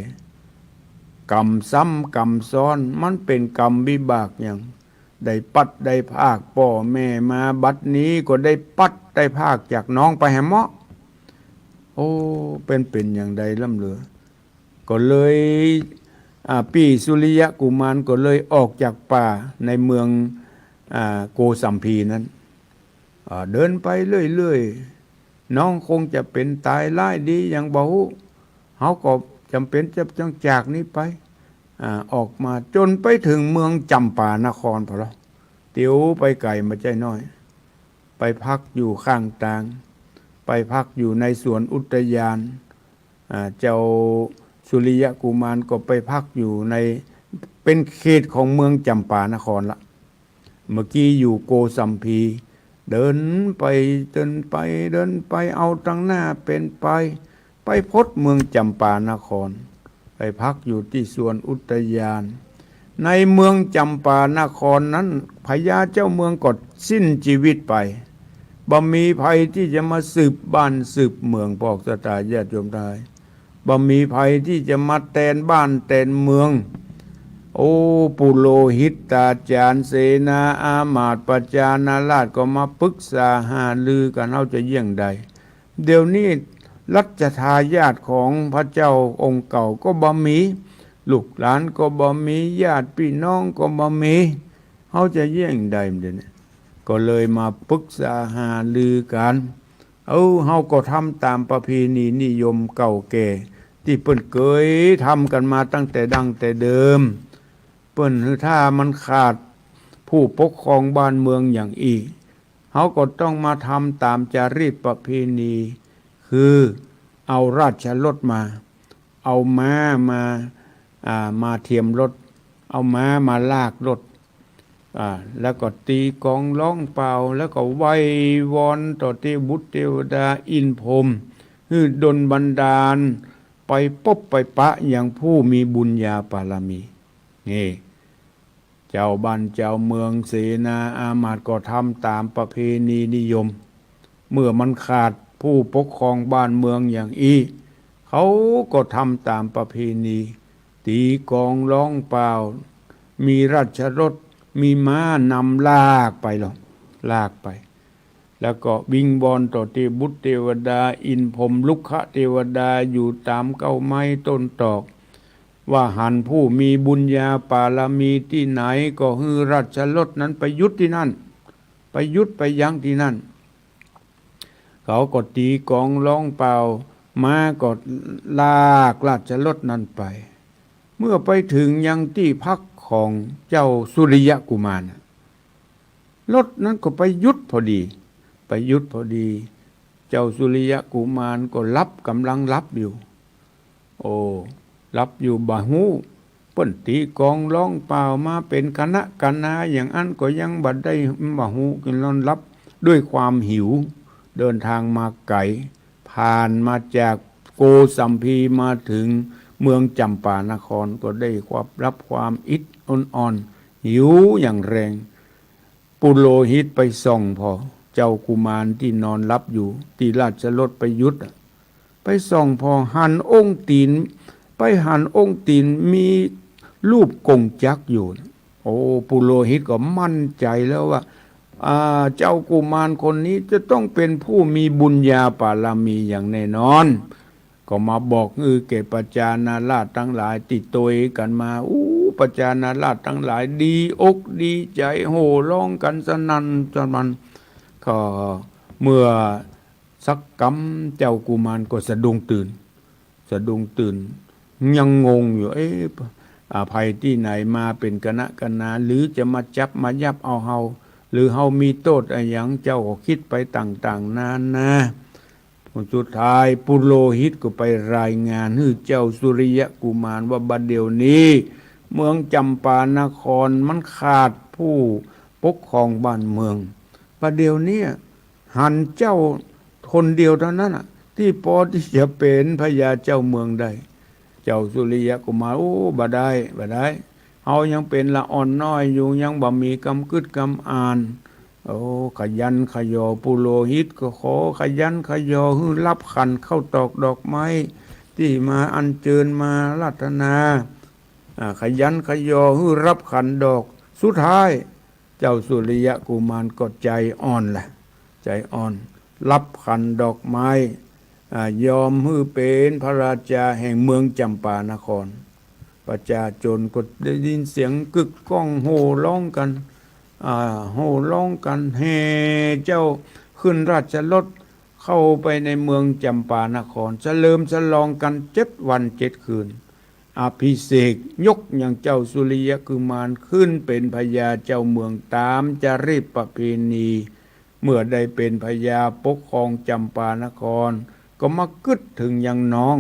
กรรมซ้ำกรรมซ้อน มันเป๋นกรรมวิบากหยัง ได้ปลัดได้พรากป้อแม่มา บัดนี้ก็ได้ปลัดได้พรากจากน้องไปแหมเนาะ โอ้ เป๋น เป๋นอย่างใดล้ำเหลือ ก็เลย อ่า ปี้สุริยะกุมารก็เลยออกจากป่าในเมือง อ่า โกสัมพีนั้น อ่า เดินไปเรื่อยๆ น้องคงจะเป๋นต๋ายร้ายดีอย่างบ่ฮู้ เฮาก็จ๋ำเป๋นจะต้องจากนี้ไป อ่า ออกมาจ๋นไปเถิงเมืองจำปานครพุ้นละ เตียวไปไก๋บ่ใจ้น้อย ไปพักอยู่ข้างตาง ไปพักอยู่ในสวนอุทยาน อ่า เจ้าสุริยะกุมารก็ไปพักอยู่ใน เป๋นเขตของเมืองจำปานครละ เมื่อกี้อยู่โกสัมพี เดินไป เดินไป เดินไป เอาตังหน้าเป๋นไป ไปพบเมืองจำปานคร ไปพักอยู่ตี้สวนอุทยาน ในเมืองจำปานครนั้น พญาเจ้าเมืองก็สิ้นจีวิตไป บ่มีใผตี้จะมาสืบบ้านสืบเมือง ปอกสตาญาติโยมตังหลาย บ่มีใผตี้จะมาแตนบ้านแตนเมือง โอ้ ปุโรหิตาจ๋ารย์ เสนาอามาตย์ ประชานาราษฎร์ก็มาปรึกษาหารือกั๋น เฮาจะเยียะใด เดี๋ยวนี้รัชทายาทของพระเจ้าองค์เก่าก็บ่มี ลูกหลานก็บ่มี ญาติพี่น้องก็บ่มี เฮาจะเยียะใดเดี๋ยวนี้ ก็เลยมาปรึกษาหารือกั๋น เออ เฮาก็ทำต๋ามประเพณีนิยมเก่าแก่ ตี้เปิ้นเกยทำกั๋นมาตั้งแต่ดั้งแต่เดิม เปิ้นหื้อถ้ามันขาดผู้ปกครองบ้านเมืองอย่างอี้ เฮาก็ต้องมาทำต๋ามจารีตประเพณี คือเอาราชรถมา เอาม้ามา อ่า มาเทียมรถ เอาม้ามาลากรถ อ่า แล้วก็ตี๋กลองร้องเป่า แล้วก็ไหว้วอนต่อเตวบุตรเตวดาอินทร์พรหม หื้อดลบันดาล ไปปบไปปะอย่างผู้มีบุญญาปารมี นี่ เจ้าบ้านเจ้าเมืองเสนาอามาตย์ก็ทำต๋ามประเพณีนิยม เมื่อมันขาดผู้ปกครองบ้านเมืองอย่างอี้ เขาก็ทำต๋ามประเพณี ตี๋กลองร้องเป่า มีราชรถ มีม้านำลากไปลอ ลากไป แล้วก็วิงวอนต่อเตวบุตรเตวดา อินทร์พรหม รุกขเตวดา อยู่ต๋ามเก๊าไม้ต้นตอก ว่าหันผู้มีบุญญาปารมีตี้ไหน ก็หื้อราชรถนั้นไปหยุดตี้นั่น ไปหยุดไปยั้งตี้นั่น เขาก็ตี๋กลองร้องเป่า ม้าก็ลากราชรถนั้นไป เมื่อไปเถิงยังตี้พักของเจ้าสุริยะกุมารน่ะ รถนั้นก็ไปหยุดพอดี ไปหยุดพอดี เจ้าสุริยะกุมารก็หลับ ก่ำลังหลับอยู่ โอ้ หลับอยู่บ่ฮู้ เปิ้นตี๋กลองร้องเป่ามาเป๋นคณะคณาอย่างอั้นก็ยังบ่ได้ บ่ฮู้ ก็นอนหลับด้วยความหิว เดินทางมาไก๋ ผ่านมาจากโกสัมพีมาเถิงเมืองจำปานคร ก็ได้ความ รับความอิดออนๆ หิวอย่างแรง ปุโรหิตไปส่องผ่อ เจ้ากุมารตี้นอนหลับอยู่ ตี้ราชรถไปหยุดอะ ไปส่องผ่อ หันองค์ตี๋น ไปหันองค์ตี๋นมีรูปกงจักรอยู่นะ โอ้ ปุโรหิตก็มั่นใจ๋แล้วว่า อ่า เจ้ากุมารคนนี้จะต้องเป๋นผู้มีบุญญาปารมีอย่างแน่นอน ก็มาบอกหื้อแก่ประชานาราษฎร์ตังหลายตี้ตวยกั๋นมา อู้ ประชานาราษฎร์ตังหลายดีอกดีใจ๋ โห่ร้องกั๋นสนั่นสะหวั่น ก็เมื่อสักกำเจ้ากุมารก็สะดุ้งตื่น สะดุ้งตื่น ยังงงอยู่ เอ๊ะ อ่า ใผตี้ไหนมาเป๋นคณะคณา หรือจะมาจับมายับเอาเฮา หรือเฮามีโต้ษอะหยัง เจ้าก็กึ๊ดไปต่างๆ นานา สุดท้ายปุโรหิตก็ไปรายงานหื้อเจ้าสุริยะกุมารว่า บัดเดี๋ยวนี้เมืองจำปานครมันขาดผู้ปกครองบ้านเมือง บัดเดี๋ยวนี้หันเจ้าคนเดียวเต้านั้นน่ะ ตี้ปอตี้จะเป๋นพญาเจ้าเมืองได้ เจ้าสุริยะกุมาร โอ้ บ่ได้ บ่ได้ เฮายังเป๋นละอ่อนน้อยอยู่ ยังบ่มีกำกึ๊ดกำอ่าน โอ้ ขยันขยอ ปุโรหิตก็ขอขยันขยอหื้อรับขันข้าวตอกดอกไม้ ตี้มาอัญเจิญมาอาราธนา อ่า ขยันขยอหื้อรับขันดอก สุดท้าย เจ้าสุริยะกุมารก็ใจ๋อ่อนแหละ ใจ๋อ่อน ฮับขันดอกไม้ อ่า ยอมหื้อเป๋นพระราชาแห่งเมืองจำปานคร ประชาชนก็ได้ยินเสียงกึกก้องโห่ฮ้องกั๋น อ่า โห่ฮ้องกั๋น แห่เจ้าขึ้นราชรถ เข้าไปในเมืองจำปานคร เฉลิมฉลองกั๋นเจ็ดวันเจ็ดคืน อภิเษกยกยังเจ้าสุริยะกุมารขึ้นเป๋นพญาเจ้าเมืองต๋ามจารีตประเพณี เมื่อได้เป๋นพญาปกครองจำปานคร ก็มากึ๊ดเถิงยังน้อง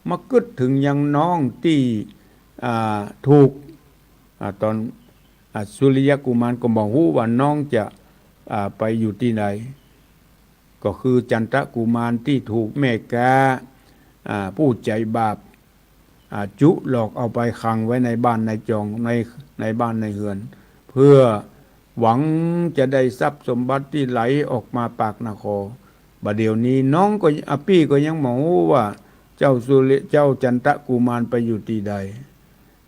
มากึ๊ดเถิงยังน้องตี้ อ่า ถูก อ่า ต๋อน อ่า สุริยะกุมารก็บ่ฮู้ว่าน้องจะ อ่า ไปอยู่ตี้ใด ก็คือจันทกุมารตี้ถูกแม่ก๊า อ่า ผู้ใจ๋บาป อ่า จุหลอกเอาไปขังไว้ในบ้านในจอง ใน ในบ้านในเฮือน เพื่อหวังจะได้ทรัพย์สมบัติตี้ไหลออกมาปากนาคอ บ่าเดี่ยวนี้น้องก็ อ่า ปี้ก็ยังบ่ฮู้ว่าเจ้าสุริ เจ้าจันทกุมารไปอยู่ตี้ใด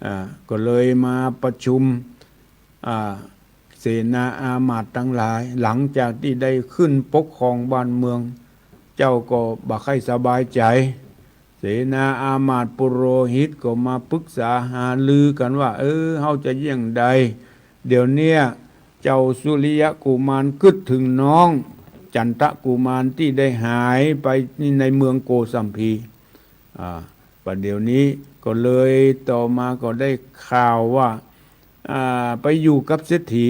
อ่า ก็เลยมาประชุม อ่า เสนาอามาตย์ตังหลาย หลังจากตี้ได้ขึ้นปกครองบ้านเมือง เจ้าก็บ่ใค่สบายใจ๋ เสนาอามาตย์ปุโรหิตก็มาปรึกษาหารือกั๋นว่า เออ เฮาจะเยียงใด เดี๋ยวเนี้ยเจ้าสุริยะกุมารกึ๊ดเถิงน้องจันทกุมารตี้ได้หายไปในเมืองโกสัมพี อ่า บ่าเดี่ยวนี้ก็เลยต่อมาก็ได้ข่าวว่า อ่า ไปอยู่กับเศรษฐี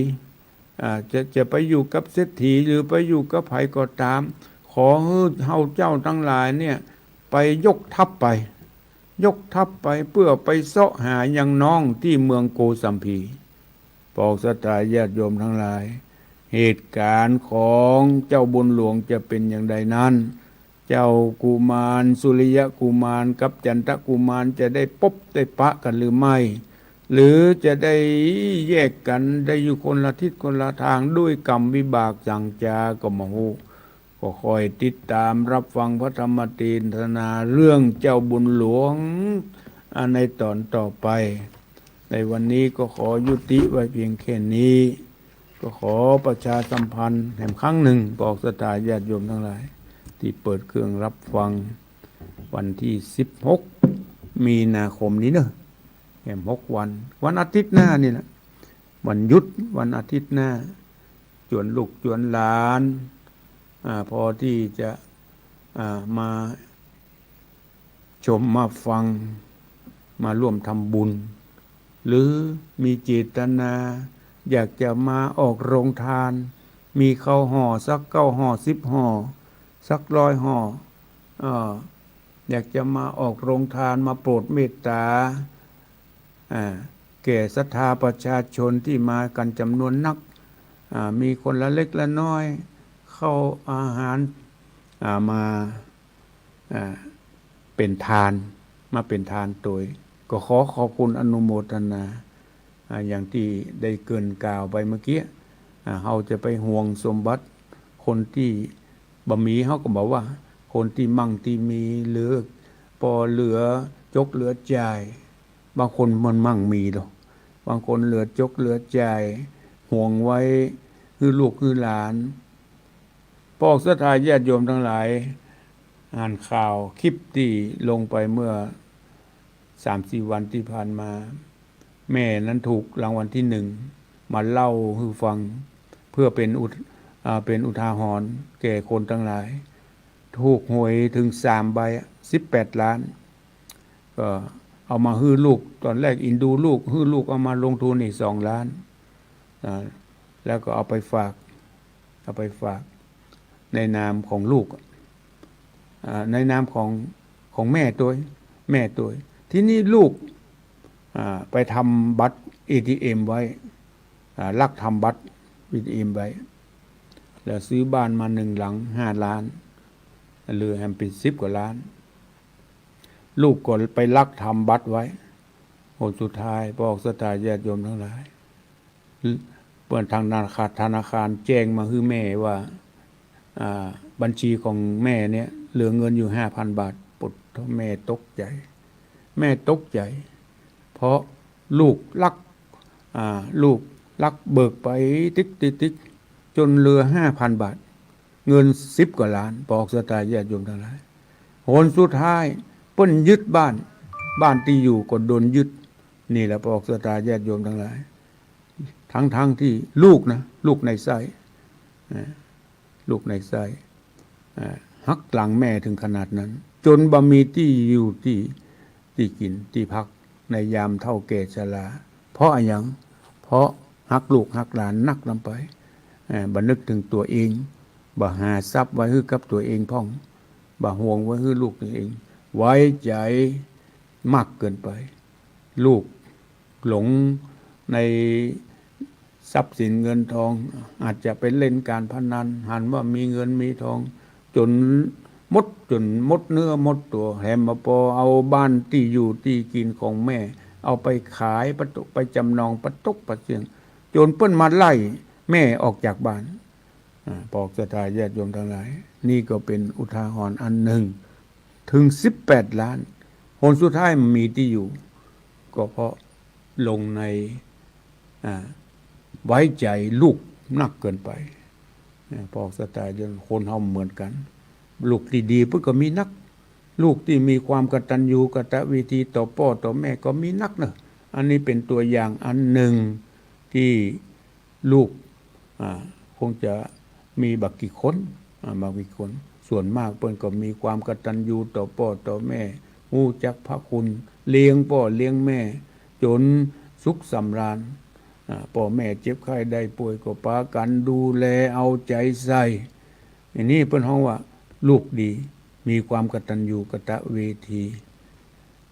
อ่า จะ จะไปอยู่กับเศรษฐีหรือไปอยู่กับใผก็ต๋าม ขอหื้อเฮาเจ้าตังหลายเนี่ย ไปยกทัพไป ยกทัพไปเพื่อไปเซาะหายังน้องตี้เมืองโกสัมพี ปองศรัทธาญาติโยมตังหลาย เหตุก๋ารณ์ของเจ้าบุญหลวงจะเป๋นอย่างใดนั้น เจ้ากุมารสุริยะกุมารกับจันทกุมารจะได้ปบได้ปะกั๋นหรือไม่ หรือจะได้แยกกั๋น ได้อยู่คนละทิศคนละตาง ด้วยกรรมวิบากสังจาก็บ่ฮู้ ก็คอยติดต๋ามฮับฟังพระธรรมเตสนาเรื่องเจ้าบุญหลวง อ่า ในต๋อนต่อไป ในวันนี้ก็ขอยุติไว้เพียงแค่นี้ ก็ขอประชาสัมพันธ์แหมครั้งนึ่ง ปองศรัทธาญาติโยมตังหลาย ตี้เปิดเครื่องฮับฟัง วันตี้สิบหก มีนาคมนี้เนาะ แหมหกวัน วันอาทิตย์หน้านี่แหละ วันหยุด วันอาทิตย์หน้า จวนลูกจวนหลาน อ่า พอตี้จะ อ่า มา ชมมาฟัง มาร่วมทำบุญ หรือมีเจตนา อยากจะมาออกโรงทาน มีข้าวห่อสักเก้าห่อสิบห่อ สักร้อยห่อ เอ่อ อยากจะมาออกโรงทาน มาโปรดเมตต๋า อ่า แก่ศรัทธาประชาชนตี้มากั๋นจ๋ำนวนนัก อ่า มีคนละเล็กละน้อย ข้าวอาหาร อ่า มา อ่า เป๋นทาน มาเป๋นทานตวย ก็ขอขอบคุณอนุโมทนา อ่า อย่างตี้ได้เกริ่นกล่าวไปเมื่อกี้ อ่า เฮาจะไปห่วงสมบัติคนตี้บ่มี เฮาก็บอกว่าคนตี้มั่งตี้มี หรือปอเหลือจกเหลือจ่าย บางคนมันมั่งมีดอก บางคนเหลือจกเหลือจ่าย ห่วงไว้หื้อลูกหื้อหลาน ปองศรัทธาญาติโยมตังหลาย อ่านข่าวคลิปตี้ลงไปเมื่อสามสี่วันตี้ผ่านมา แม่นั้นถูกรางวัลตี้หนึ่ง มาเล่าหื้อฟัง เพื่อเป๋นอุท- อ่า เป๋นอุทาหรณ์แก่คนตังหลาย ถูกหวยเถิงสามใบอะ สิบแปดล้าน ก็เอามาหื้อลูก ต๋อนแรกเอ็นดูลูก หื้อลูกเอามาลงทุนอีกสองล้าน อ่า แล้วก็เอาไปฝาก เอาไปฝากในนามของลูก อ่า ในนามของ ของแม่ตวย แม่ตวย ทีนี้ลูก อ่า ไปทำบัตรเอทีเอ็มไว้ อ่า ลักทำบัตรเอทีเอ็มไว้ แล้วซื้อบ้านมาหนึ่งหลังห้าล้าน เหลือแหมเป๋นสิบกว่าล้าน ลูกก็ไปลักทำบัตรไว้ ผลสุดท้าย ปองศรัทธาญาติโยมตังหลาย เปิ้น ทางธนาคาร ธนาคารแจ้งมาหื้อแม่ว่า อ่า บัญชีของแม่เนี่ยเหลือเงินอยู่ห้าพันบาท ปุ๊ด แม่ตกใจ๋ แม่ตกใจ๋ เพราะลูกลัก อ่า ลูก ลักเบิกไปติ๊กติ๊กติ๊ก จ๋นเหลือห้าพันบาท เงินสิบกว่าล้าน ปอกศรัทธาญาติโยมตังหลาย หนสุดท้ายเปิ้นยึดบ้าน บ้านตี้อยู่ก็โดนยึด นี่แหละ ปอกศรัทธาญาติโยมตังหลาย ทั้งๆ ตี้ลูกนะ ลูกในไส้ อ่า ลูกในไส้ อ่า หักหลังแม่เถิงขนาดนั้น จ๋นบ่มีตี้อยู่ตี้ ตี้กิ๋นตี้พักในยามเฒ่าแก่ชรา เพราะอะหยัง เพราะหักลูกหักหลานนักล้ำไป อ่า บ่นึกเถิงตั๋วเอง บ่หาทรัพย์ไว้หื้อกับตั๋วเองพ่อง บ่ห่วงไว้หื้อลูกตั๋วเอง ไว้ใจ๋มากเกินไป ลูกหลงในทรัพย์สินเงินทอง อาจจะไปเล่นการพนัน หันว่ามีเงินมีทอง จ๋นหมด จ๋นหมดเนื้อหมดตั๋ว แถมบ่ปอ เอาบ้านตี้อยู่ตี้กิ๋นของแม่ เอาไปขายปะตก ไปจำนองปะตกปะเสี้ยง จ๋นเปิ้นมาไล่แม่ออกจากบ้าน อ่า ปอกศรัทธาญาติโยมตังหลาย นี่ก็เป๋นอุทาหรณ์อันนึ่ง เถิงสิบแปดล้าน หนสุดท้ายบ่มีตี้อยู่ ก็เพราะลงใน อ่า ไว้ใจ๋ลูกนักเกินไป อ่า ปอกศรัทธาญาติโยม คนเฮาเหมือนกั๋น ลูกตี้ดีเปิ้นก็มีนัก ลูกตี้มีความกตัญญูกตเวทีต่อป้อต่อแม่ก็มีนักเนาะ อันนี้เป๋นตั๋วอย่างอันนึ่งตี้ ลูก อ่า คงจะมีบ่กี่คน อ่า บ่กี่คน ส่วนมากเปิ้นก็มีความกตัญญูต่อป้อต่อแม่ ฮู้จักพระคุณ เลี้ยงป้อเลี้ยงแม่จ๋นสุขสำราญ อ่า ป้อแม่เจ็บไข้ได้ป่วยก็ปากั๋นดูแลเอาใจ๋ใส่ อันนี้เปิ้นฮ้องว่าลูกดี มีความกตัญญูกตเวที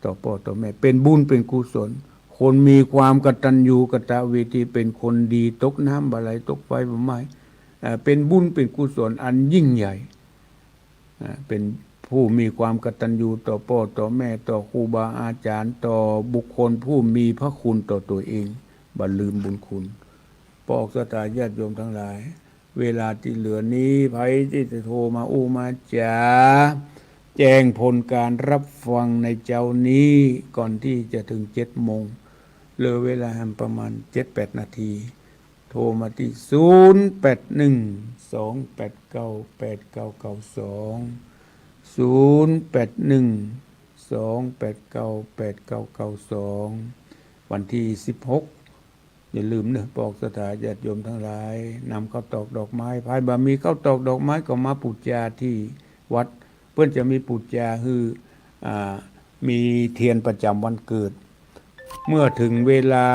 ต่อป้อต่อแม่ เป๋นบุญเป๋นกุศล คนมีความกตัญญูกตเวที เป๋นคนดี ตกน้ำบ่ไหล ตกไฟบ่ไหม้ เอ่อ เป๋นบุญเป๋นกุศลอันยิ่งใหญ่ อ่า เป๋นผู้มีความกตัญญูต่อป้อต่อแม่ ต่อครูบาอาจ๋ารย์ ต่อบุคคลผู้มีพระคุณต่อตั๋วเอง บ่ลืมบุญคุณ ปอกศรัทธาญาติโยมตังหลาย เวลาตี้เหลือนี้ ใผตี้จะโทรมาอู้มาจ๋า แจ้งผลก๋านรับฟังในเจ๊านี้ ก่อนตี้จะเถิงเจ็ดโมง เหลือเวลาประมาณเจ็ดแปดนาที โทรมาตี้ ศูนย์แปดหนึ่ง สองแปดเก้า แปดเก้าเก้าสอง ศูนย์แปดหนึ่ง สองแปดเก้า แปดเก้าเก้าสอง วันตี้สิบหก อย่าลืมเนาะ ปอกศรัทธาญาติโยมตังหลาย นำข้าวตอกดอกไม้ ใผบ่มีข้าวตอกดอกไม้ก็มาปู๋จาตี้วัด เปิ้นจะมีปู๋จาหื้อ อ่า มีเตียนประจ๋ำวันเกิด เมื่อเถิงเวลา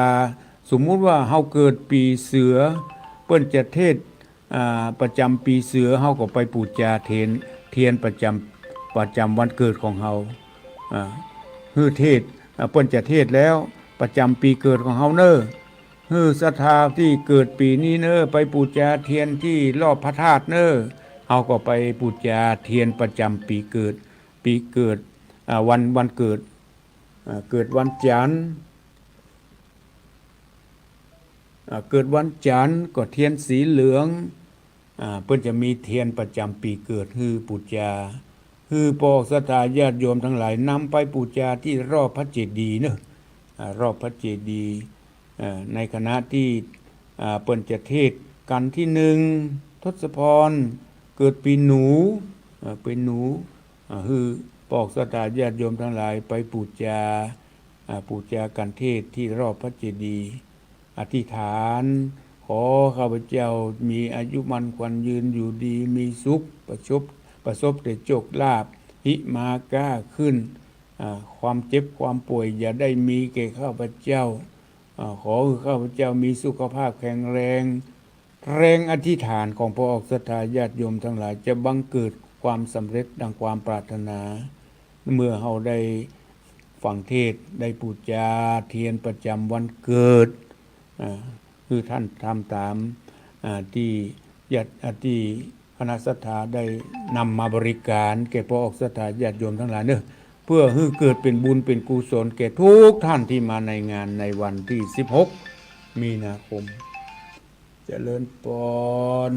สมมุติว่าเฮาเกิดปี๋เสือ เปิ้นจะเทศน์ อ่า ประจ๋ำปี๋เสือ เฮาก็ไปปู๋จาเตียน เตียนประจ๋ำ ประจ๋ำวันเกิดของเฮา อ่า หื้อเทศน์ อ่า เปิ้นจะเทศน์แล้ว ประจ๋ำปี๋เกิดของเฮาเน่อ หื้อศรัทธาตี้เกิดปี๋นี้เน่อ ไปปู๋จาเตียนตี้รอบพระธาตุเน่อ เฮาก็ไปปู๋จาเตียนประจ๋ำปี๋เกิด ปี๋เกิด อ่า วัน วันเกิด อ่า เกิดวันจันทร์ อ่า เกิดวันจันทร์ก็เตียนสีเหลือง อ่า เปิ้นจะมีเตียนประจ๋ำปี๋เกิดหื้อปู๋จา หื้อปอกศรัทธาญาติโยมตังหลายนำไปปู๋จาตี้รอบพระเจดีย์เนาะ อ่า รอบพระเจดีย์ อ่า ในขณะตี้ อ่า เปิ้นจะเทศน์กัณฑ์ตี้หนึ่ง ทศพร เกิดปี๋หนู อ่า ปี๋หนู อ่า หื้อปอกศรัทธาญาติโยมตังหลายไปปู๋จา อ่า ปู๋จากัณฑ์เทศน์ตี้รอบพระเจดีย์ อธิษฐาน ขอข้าพเจ้ามีอายุมั่นขวัญยืนอยู่ดีมีสุข ประสบ ประสบแต่โชคลาภ หิมาก้าขึ้น อ่า ความเจ็บความป่วยอย่าได้มีแก่ข้าพเจ้า อ่า ขอหื้อข้าพเจ้ามีสุขภาพแข็งแรง แรงอธิษฐานของปอกศรัทธาญาติโยมตังหลายจะบังเกิดความสำเร็จดังความปรารถนา เมื่อเฮาได้ฟังเทศน์ ได้ปู๋จาเตียนประจ๋ำวันเกิด อ่า หื้อท่านทำต๋าม อ่า ตี้ญาติ อ่า ตี้คณะศรัทธาได้นำมาบริการแก่ปอกศรัทธาญาติโยมตังหลายเนาะ เพื่อหื้อเกิดเป๋นบุญเป๋นกุศลแก่กู้ท่านตี้มาในงานในวันตี้สิบหก มีนาคม เจริญปอน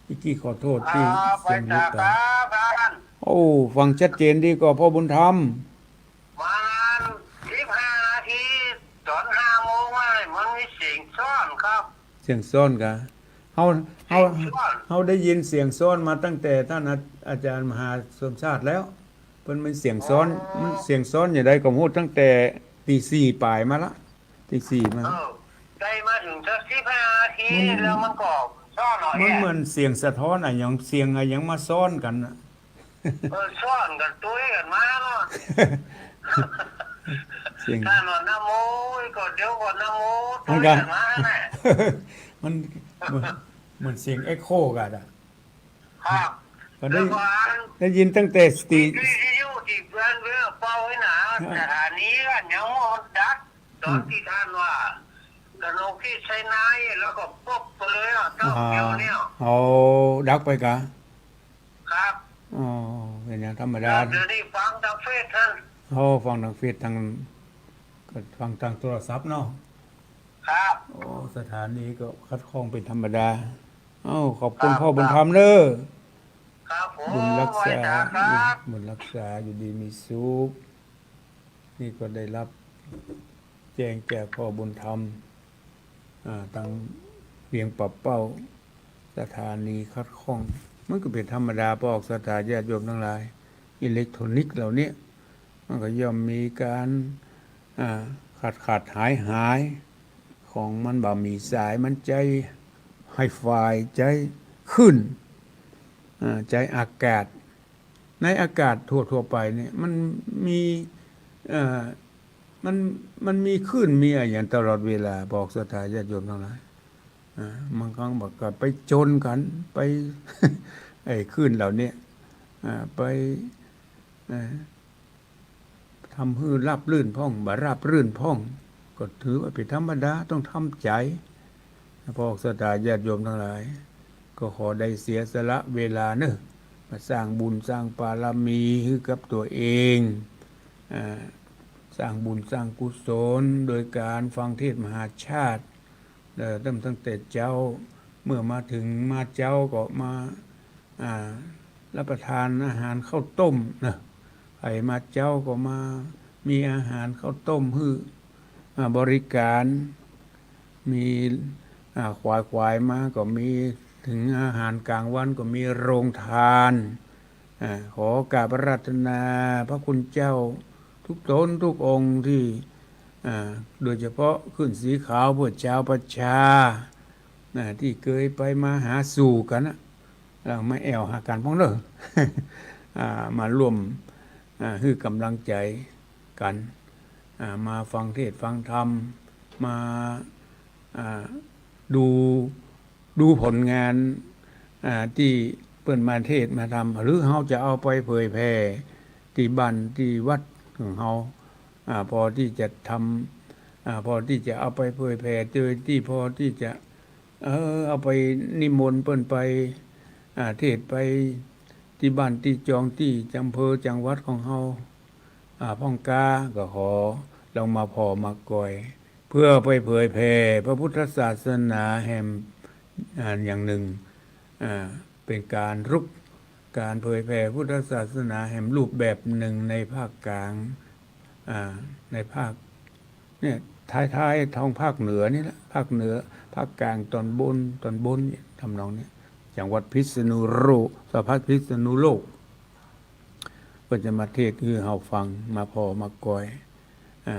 อิกกี้ขอโทษตี้ อ่า เสียงหลุดไป ไปจ้ะครับท่าน โอ้ ฟังชัดเจนดีก่อพ่อบุญธรรม ประมาณสิบห้านาที ต๋อนห้าโมงมาเลย มันมีเสียงซ้อน เสียงซ้อนกา เฮา เฮา เสียงซ้อน เฮาได้ยินเสียงซ้อนมาตั้งแต่ต้านอา อาจ๋ารย์มหาสมชาติแล้ว เปิ้นมีเสียงซ้อน อ๋อ มันเสียงซ้อนอย่างใดก็ฮู้ ตั้งแต่ตีสี่ป๋ายมาละ ตีสี่มา เออ ได้มาเถิงสักสิบห้านาที มัน แล้วมันก็ซ้อนเนาะ มัน เนี่ย เหมือนเสียงสะท้อนอะหยัง เสียงอะหยังมาซ้อนกั๋นน่ะ เออ ซ้อนกั๋น ตุ๊ยกั๋นมาเนาะ เสียง ต้านว่านะโมก็เดี๋ยวก็นะโม มันก็ ตุ๊ยกั๋นมาแหละ มัน มัน เหมือนเสียงเอ็กโคกั๋นอะ ครับ ก็ได้ แล้วก็อัน ได้ยินตั้งแต่สตี วิทยุตี้เปิ้นเว้าเป่าไว้น่ะ ฮะ สถานีอันหยังมันดับ ต๋อน อืม ตี้ต้านว่า กนกที่ไชยนาท แล้วก็ปุ๊บไปเลยอะ เต้าเดียวเนี่ย อ๋อ ดับไปกา ครับ อ๋อ เป๋นอย่างธรรมดา เดี๋ยวนี้ฟังตางเฟซตัง โอ้ ฟังตางเฟซตัง ก็ฟังตางโทรศัพท์เนาะ ครับ โอ้ สถานีก็ขัดข้องเป๋นธรรมดา เอ้า ขอบคุณ ครับ ป้อบุญธรรมเน้อ ครับผม บุญรักษา ไหว้สาครับ บุญรักษา อยู่ดีมีสุข นี่ก็ได้รับแจ้งจากป้อบุญธรรม อ่า ตางเวียงป่าเป้า สถานีขัดข้อง มันก็เป๋นธรรมดา ป้อศรัทธาญาติโยมตังหลาย อิเล็กทรอนิกส์เหล่านี้ มันก็ย่อมมีก๋าน อ่า ขาดขาดหายหาย ของมันบ่มีสาย มันใจ๊ไฮไฟ ใจ๊คลื่น อ่า ใจ๊อากาศ ในอากาศทั่วๆ ไปเนี่ย มันมี เอ่อ มัน มันมีคลื่น มีอะหยังตลอดเวลา ป้อศรัทธาญาติโยมตังหลาย อ่า บางครั้งมันก็ไปจนกั๋น ไป ไอ้คลื่นเหล่านี้ อ่า ไป เอ่อ ทำหื้อราบรื่นพ่อง บ่ราบรื่นพ่อง ก็ถือว่าเป๋นธรรมดา ต้องทำใจ๋ ป้อศรัทธาญาติโยมตังหลาย ก็ขอได้เสียสละเวลาเน้อ มาสร้างบุญสร้างบารมีหื้อกับตั๋วเอง อ่า สร้างบุญสร้างกุศลโดยก๋านฟังเทศน์มหาชาติ เอ่อ เริ่มตั้งแต่เจ๊า เมื่อมาเถิงมาเจ๊าก็มา อ่า รับประทานอาหารข้าวต้มเนาะ ใผมาเจ๊าก็มามีอาหารข้าวต้มหื้อ อ่า บริการ มี อ่า ขวายๆ มาก็มี เถิงอาหารก๋างวันก็มีโรงทาน อ่า ขอกราบอาราธนาพระคุณเจ้าทุกต๋นทุกองค์ตี้ อ่า โดยเฉพาะขึ้นสีขาวเปื้อจาวประชา อ่า ตี้เกยไปมาหาสู่กั๋นน่ะ แล้วมาแอ่วหากั๋นพ่องเน้อ อ่า มาร่วม อ่า หื้อก๋ำลังใจ๋กั๋น อ่า มาฟังเทศน์ฟังธรรม มา อ่า ดู ดูผลงาน อ่า ตี้เปิ้นมาเทศน์มาธรรม หรือเฮาจะเอาไปเผยแผ่ตี้บ้านตี้วัดของเฮา อ่า พอตี้จะทำ อ่า พอตี้จะเอาไปเผยแผ่ โดยตี้พอตี้จะ เออ เอาไปนิมนต์เปิ้นไป อ่า เทศน์ไปตี้บ้านตี้จองตี้อำเภอจังหวัดของเฮา อ่า พ่องกา ก็ขอลองมาผ่อมาก่อย เพื่อไปเผยแผ่พระพุทธศาสนาแหม อ่า อย่างนึ่ง อ่า เป๋นก๋านรุก ก๋านเผยแผ่พุทธศาสนาแหมรูปแบบนึ่งในภาคก๋าง อ่า ในภาค เนี่ย ท้ายๆ ท้องภาคเหนือนี่แหละ ภาคเหนือ ภาคก๋างต๋อนบน ต๋อนบนเนี่ย ทำนองเนี่ย จังหวัดพิษณุโลก สภาพพิษณุโลก ก็จะมาเทศน์หื้อเฮาฟัง มาผ่อมาก่อย อ่า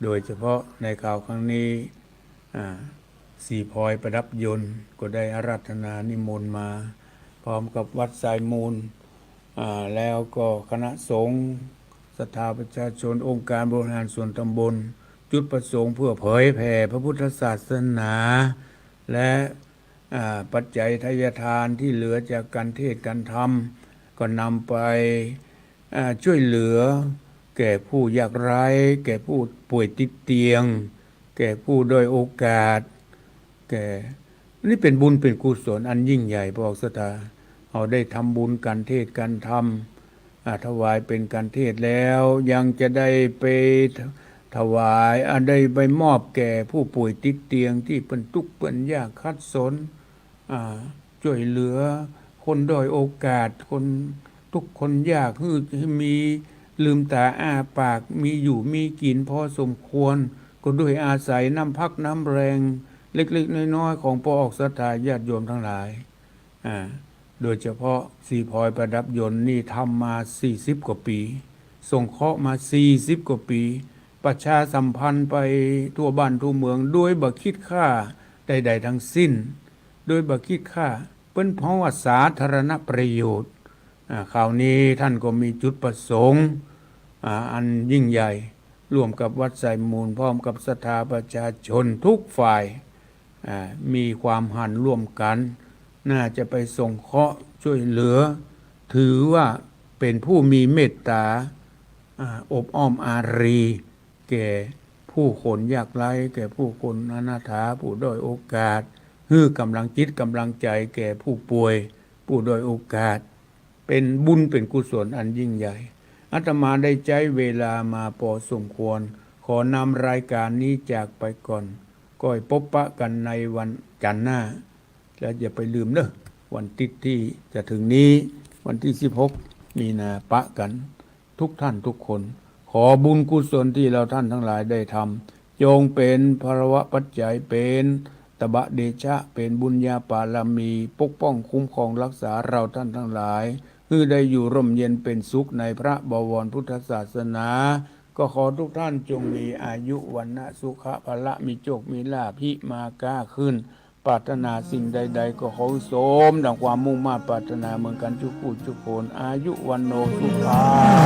โดยเฉพาะในคราวครั้งนี้ อ่า สีพลอยประดับยนต์ ก็ได้อาราธนานิมนต์มา พร้อมกับวัดทรายมูล อ่า แล้วก็คณะสงฆ์ ศรัทธาประชาชน องค์การบริหารส่วนตำบล จุดประสงค์เพื่อเผยแผ่พระพุทธศาสนา และ อ่า ปัจจัยทายทานที่เหลือจากก๋านเทศน์ก๋านธรรม ก็นำไป อ่า ช่วยเหลือแก่ผู้ยากไร้ แก่ผู้ป่วยติดเตียง แก่ผู้ด้อยโอกาส แก่ นี่เป๋นบุญเป๋นกุศลอันยิ่งใหญ่ ป้อศรัทธา เฮาได้ทำบุญก๋านเทศน์ก๋านธรรม อ่า ถวายเป๋นก๋านเทศน์แล้ว ยังจะได้ไปถวาย อ่า ได้ไปมอบแก่ผู้ป่วยติดเตียงตี้เปิ้นตุ๊กข์เปิ้นยากขัดสน อ่า ช่วยเหลือคนด้อยโอกาส คนตุ๊กข์คนยาก หื้อ หื้อมีลืมต๋าอ้าปาก มีอยู่มีกิ๋นพอสมควร ก็ด้วยอาศัยน้ำพักน้ำแรง เล็กๆ น้อยๆ ของป้อออกศรัทธาญาติโยมทั้งหลาย อ่า โดยเฉพาะศรีพลอยประดับยนต์นี่ทำมาสี่สิบกว่าปี๋ สงเคราะห์มาสี่สิบกว่าปี๋ ประชาสัมพันธ์ไปทั่วบ้านทั่วเมือง โดยบ่คิดค่าใดๆ ทั้งสิ้น โดยบ่คิดค่า เปิ้นฮ้องว่าสาธารณประโยชน์ อ่า คราวนี้ท่านก็มีจุดประสงค์ อ่า อันยิ่งใหญ่ ร่วมกับวัดไซมูล พร้อมกับศรัทธาประชาชนทุกฝ่าย อ่า มีความหันร่วมกัน น่าจะไปสงเคราะห์ช่วยเหลือ ถือว่าเป๋นผู้มีเมตต๋า อ่า อบอ้อมอารี แก่ผู้คนยากไร้ แก่ผู้คนอนาถา ผู้ด้อยโอกาส หื้อก๋ำลังจิตก๋ำลังใจ๋แก่ผู้ป่วย ผู้ด้อยโอกาส เป๋นบุญเป๋นกุศลอันยิ่งใหญ่ อาตมาได้ใจ๊เวลามาปอสมควร ขอนำรายก๋านนี้จากไปก่อน ก้อยปบปะกั๋นในวันจันทร์หน้า แล้วอย่าไปลืมเน่อ วันอาทิตย์ตี้จะเถิงนี้ วันตี้สิบหกมีนา ปะกั๋น ทุกท่านทุกคน ขอบุญกุศลตี้เฮาท่านตังหลายได้ทำ จงเป๋นพลวปัจจัย เป๋นตบะเดชะ เป๋นบุญญาบารมี ปกป้องคุ้มครองรักษาเฮาท่านตังหลาย หื้อได้อยู่ร่มเย็นเป๋นสุขในพระบวรพุทธศาสนา ก็ขอทุกท่านจงมีอายุ วรรณะ สุขะ พละ มีโจค มีลาภ หิมาก้าขึ้น ปรารถนาสิ่งใดๆ ก็ขอหื้อสมดังความมุ่งมาดปรารถนาเหมือนกั๋นจุกผู้จุกคน อายุ วัณโณ สุขัง